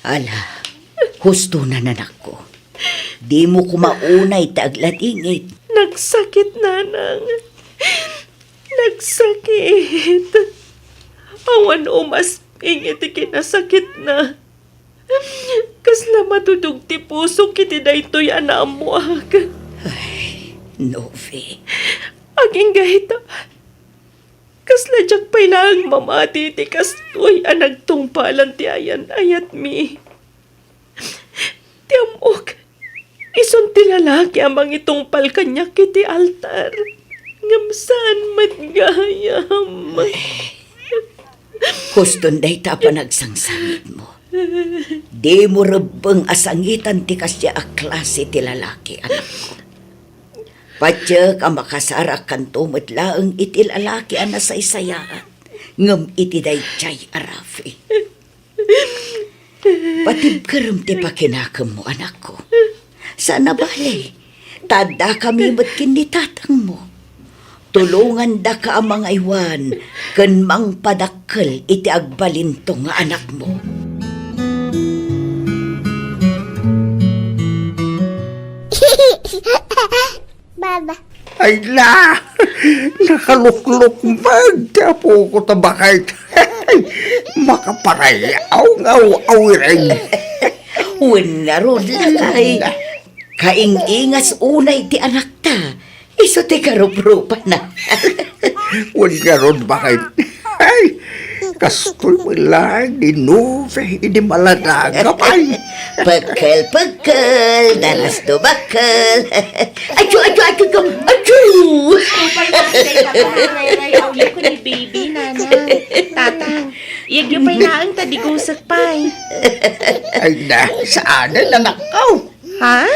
Ala, husto na, anakko. Dimo koma unay ti agladingit. Nagsakit, nanang. Nagsakit. Awan umasping iti kinasakitna. Kasla matudog ti pusok iti daytoy a naammoak. Ay, Novi. Agingga ita. Kasla diak pay laeng mamati iti kastoy a nagtungpalan ti ayan-ayatmi. Ti ammok, isun ti lalaki a mangitungpal kaniak iti altar. Ngem saan met gayam. Huston dayta a panagsangsangitmo. Dimo rebbeng a sangitan ti kasdiay a klase ti lalaki, anakko. Patiek a makasarakkanto met laeng iti lalaki a nasaysayaat, ngem iti daydiay a Rafi. Patibkerem ti pakinakemmo, anakko. Saan a bale, ta addakami met ken ni tatangmo. Tulongandaka a mangaywan ken mangpadakkel iti agbalinto nga anakmo. Baba. Ay na! Nakaluklukmeg ti apoko ta baket. Makaparayaw nga aw-awiren. Wen ngarud, lakay. Kaing-ingas unay ti anakta. Isu ti karuprupana. Wen ngarud, baket. Ay, kastoy met laeng ni Novi idi maladaga pay. Pekkel, pekkel, daras do bakkel. Achu, achu, achu, achu, achu! Apay, Tatang, ay, ay, ay, awyo ko ni baby, nanang. Tatang, iyagyo pay laeng ta digusek pay. Ay na, saan na, anakko? Ha?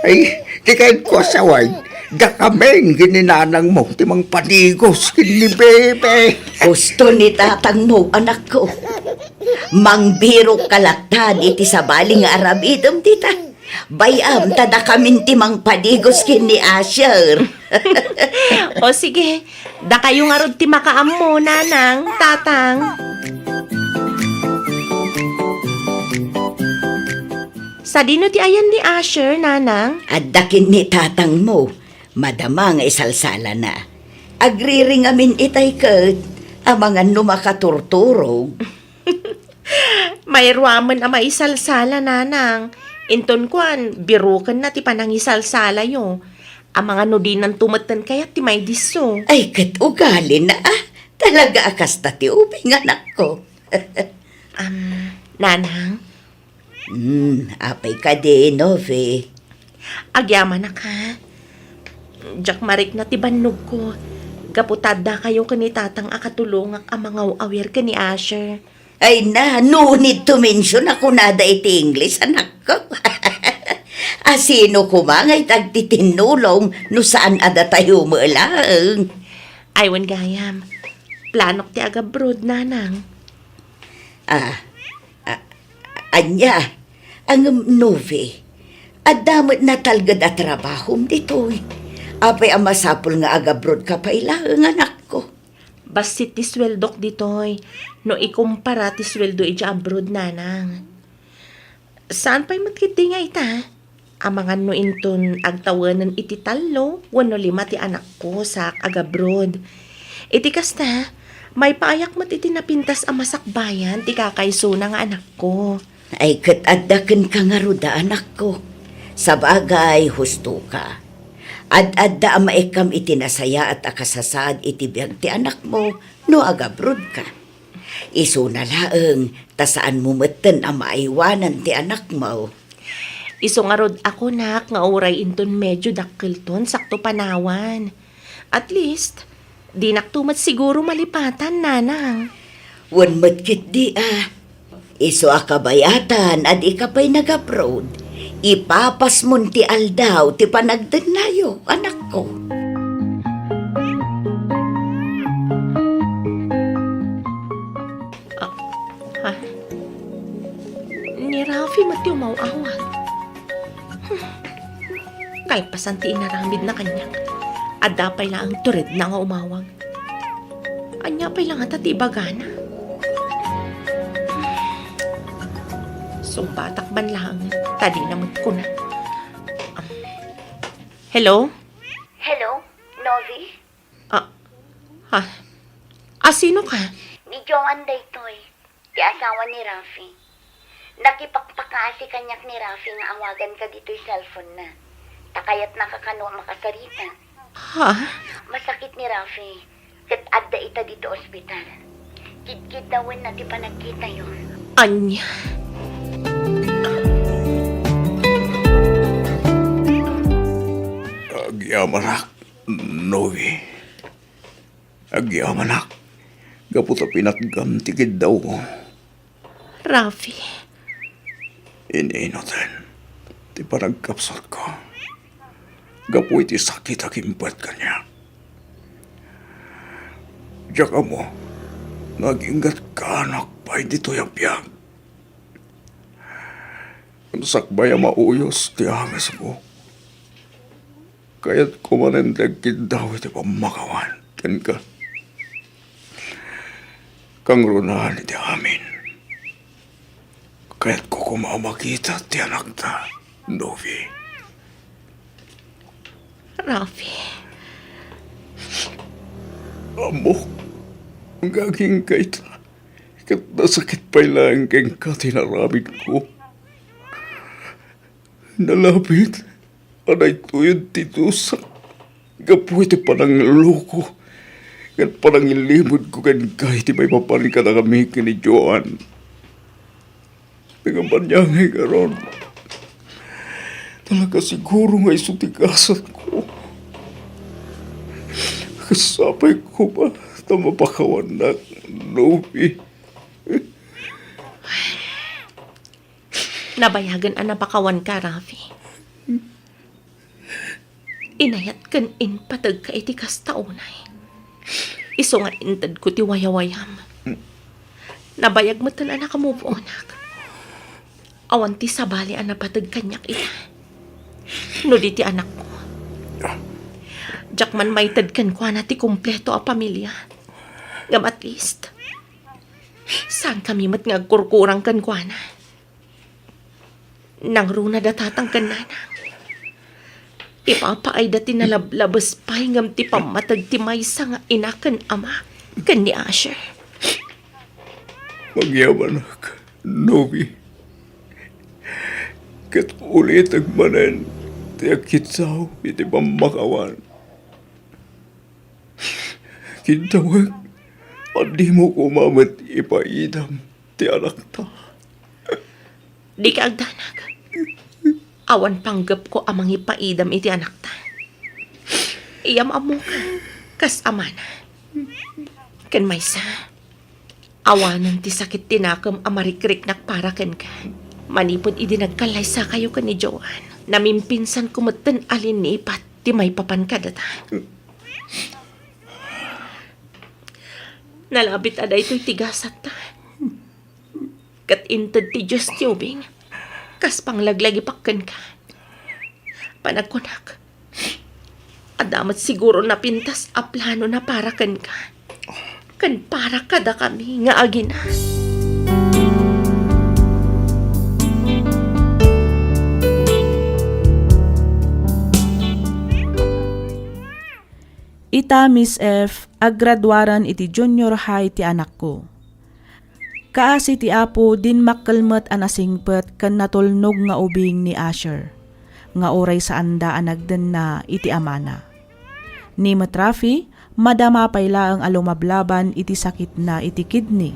Ay, ti kayatko a sawen, dakami ken ni nanangmo ti mangpadigos ken ni Bebe. Husto ni tatangmo, anakko. Mangbirokka latta iti sabali nga aramidem dita. Bay-am ta dakamin ti mangpadigos ken ni Asher. O sige, dakayo ngarud ti makaammo, nanang, tatang. Sadino ti ayan ni Asher, Nanang? Adda ken ni tatangmo. Madama nga isalsalana. Agriring amin itay ket amangan no makaturturog. Mairuamen a maisalsala, Nanang. Inton kuan, birukenna ti panangisalsalayo. Amangan no dinan tumetten kayat ti maidisso. Ay, ket ugalina, ah. Talaga a kasta ti ubing, anakko. Am, Nanang? Hmm, apay kadi, Novi? Agyamanak, ha? Diak marikna ti bannogko. Gapu ta adda kayo ken ni Tatang a katulongak a mangaw-awir ken ni Asher. Ay na, no need to mention a kunada iti Ingles, anakko. Asino koma nga itagtitinnulong no saan a datayo met laeng? Ay, wen gayam. Planok ti agabroad, Nanang. Ah, ah, ania? Ngem, Novi, adda met natalged a trabahom ditoy. Apay a masapul nga agabroad ka pay laeng, anakko? Bassit ti sueldok ditoy no ikumpara ti sueldo idiay abroad, Nanang. Saan pay met ketdi nga ita? Amangan no inton agtawenen iti tallo wenno lima ti anakko sa agabroad. Iti kasta, maipaayak met iti napintas a masakbayan ti kakaisuna nga anakko. Ay, ket adda kenka ngarud a anakko. Sabagay, husto ka. Ad-adda a maikkam iti nasayaat a kasasaad iti biag ti anakmo no agabroad ka. Isuna laeng, ta saanmo metten a maaywanan ti anakmo. Isu ngarud a kunak nga uray inton medio dakkelton sakto panawan. At least, dinakto met siguro malipatan, Nanang. Wen met ketdi a. Isu a kabayatan a dika pay nagabroad, ipapasmon ti aldaw ti panagdennayo, anakko. Ah, ha? Ni Rafi met ti umaw-awag. Hmm. Kalpasan ti inaramidna kaniak, adda pay laeng turedna nga umawag. Ania pay la ngata ti ibagana? Sungbatak man laeng ta dina met kuna. Hello? Hello, Novi? Ah, ha? Asino ka? Ni Joan daytoy. Ti asawa ni Rafi. Nakipakpakaasi kaniak ni Rafi nga awaganka ditoy cellphone-na. Ta kayatnaka kano a makasarita. Ha? Masakit ni Rafi. Ket adda ita ditoy ospital. Kidkiddawenna ti panagkitayo. Ania? Agyamanak, Novi. Agyamanak, gapu ta pinatgam ti kiddawko. Rafi. Ininutan ti panagkapsutko gapu iti sakit a kimpuet kaniak. Diak ammo nga aginggatkaanak pay ditoy a biag. Sakbay a mauyos ti angasko, kayatko manen ti agkiddaw iti pammakawan kenka. Kangrunaan iti amin, kayatko koma a makita ti anakta, Novi. Rafi. Ammok nga agingga ita. Ket nasakit pay laeng kenka ti inaramidko. Nalabit a daytoyen ti dusak gapu iti panangloko ken panangilimudko kenka iti maipapan kadakami ken ni Joan. Ngem ania ngay ngarud? Talaga siguro nga isu ti gasatko. Ket sapay koma ta mapakawannak, Novi. Nabayagen a napakawanka, Rafi. Inayat ken impategka iti kasta unay. Isu nga intedko ti wayawayam. Nabayag metten a naka-move onak. Awan ti sabali a napateg kaniak ita. No di ti anakko. Diak man maited kenkuana ti kompleto a pamilia. Ngem at least, saankami met nga agkurkurang kenkuana. Nangruna da tatang ken nanang. Ipapaayda ti nalablabes pay ngem ti pammateg ti maysa nga ina ken ama ken ni Asher. Magyamanak, Novi. Ket ulitek manen ti agkidsaw iti pammakawan. Kidawek, a dimo koma met ipaidam ti anakta. Dika agdanag. Awan panggepko a mangipaidam iti anakta. Iyam ammoka, kas amana. Ken maysa, awanen ti sakit ti nakem a marikriknak para kenka. Manipud idi nagkallaysakayo ken ni Joan, namimpinsanko metten a linnipat ti maipapan kadata. Nalabit a daytoy ti gasatta. Ket inted ti Dios ti ubing, kas panglaglagipak kenka. Panagkunak, adda met siguro napintas a planona para kenka, ken para kadakami nga agina. Ita, Miss F, aggraduaren iti junior high ti anakko. Kaasi ti Apo, dimmakkel met a nasingpet ken natulnog nga ubing ni Asher, nga uray saanda a nagdenna iti amana. Ni met Rafi, madama pay laeng a lumablaban iti sakitna iti kidney,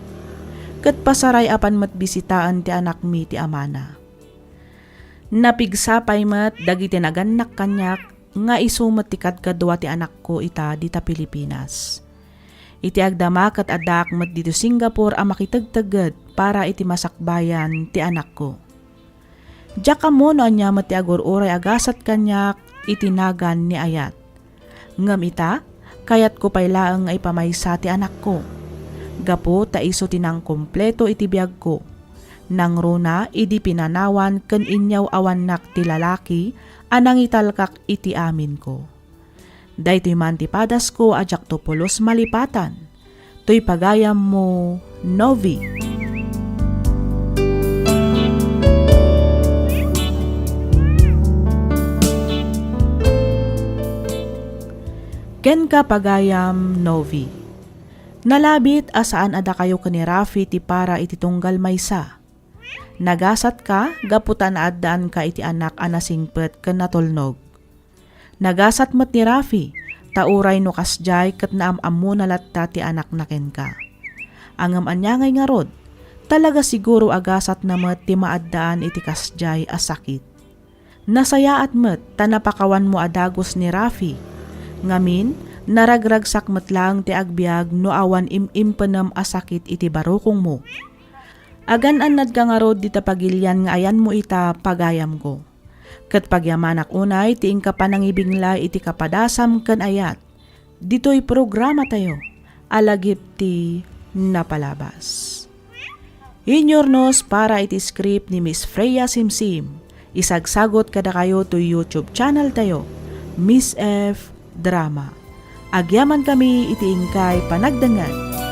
ket pasaray a pan met bisitaen ti anakmi ti amana. Napigsa pay met dagiti nagannak kaniak nga isu met ti kadkadua ti anakko ita dita Pilipinas. Iti agdama ket addaak met ditoy Singapore a makitegtegged para iti masakbayan ti anakko. Diak ammo no ania met ti agur-uray a gasat kaniak iti nagan ni Ayat. Ngem ita, kayatko pay laeng nga ipamaysa ti anakko. Gapu ta isu ti nangkompleto iti biagko. Nangruna idi pinanawan ken inyaw-awannak ti lalaki a nangitalkak iti aminko. Daytoy man ti padasko a diakto pulos malipatan. Toy pagayammo, Novi. Kenka, pagayam, Novi. Nalabit a saan a dakayo ken ni Rafi ti para iti tunggal maysa. Nagasatka gapu ta naaddaanka iti anak a nasingpet ken natulnog. Nagasat met ni Rafi, ta uray no kasdiay ket naam-ammona latta ti anakna kenka. Ngem ania ngay ngarud, talaga siguro a gasatna met ti maaddaan iti kasdiay a sakit. Nasayaat met ta napakawanmo a dagus ni Rafi. Ngamin, naragragsak met laeng ti agbiag no awan im-impenem a sakit iti barukongmo. Agan-annadka ngarud dita pagilian nga ayanmo ita, pagayamko. Ket pagyamanak unay ti inka panangibinglay iti kapadasam ken Ayat. Ditoy programatayo a lagip ti napalabas. Inyurnos para iti script ni Miss Freya Simsim. Isagsagot kadakayo toy YouTube channel tayo, Miss F Drama. Agyamankami iti inkay panagdengngeg.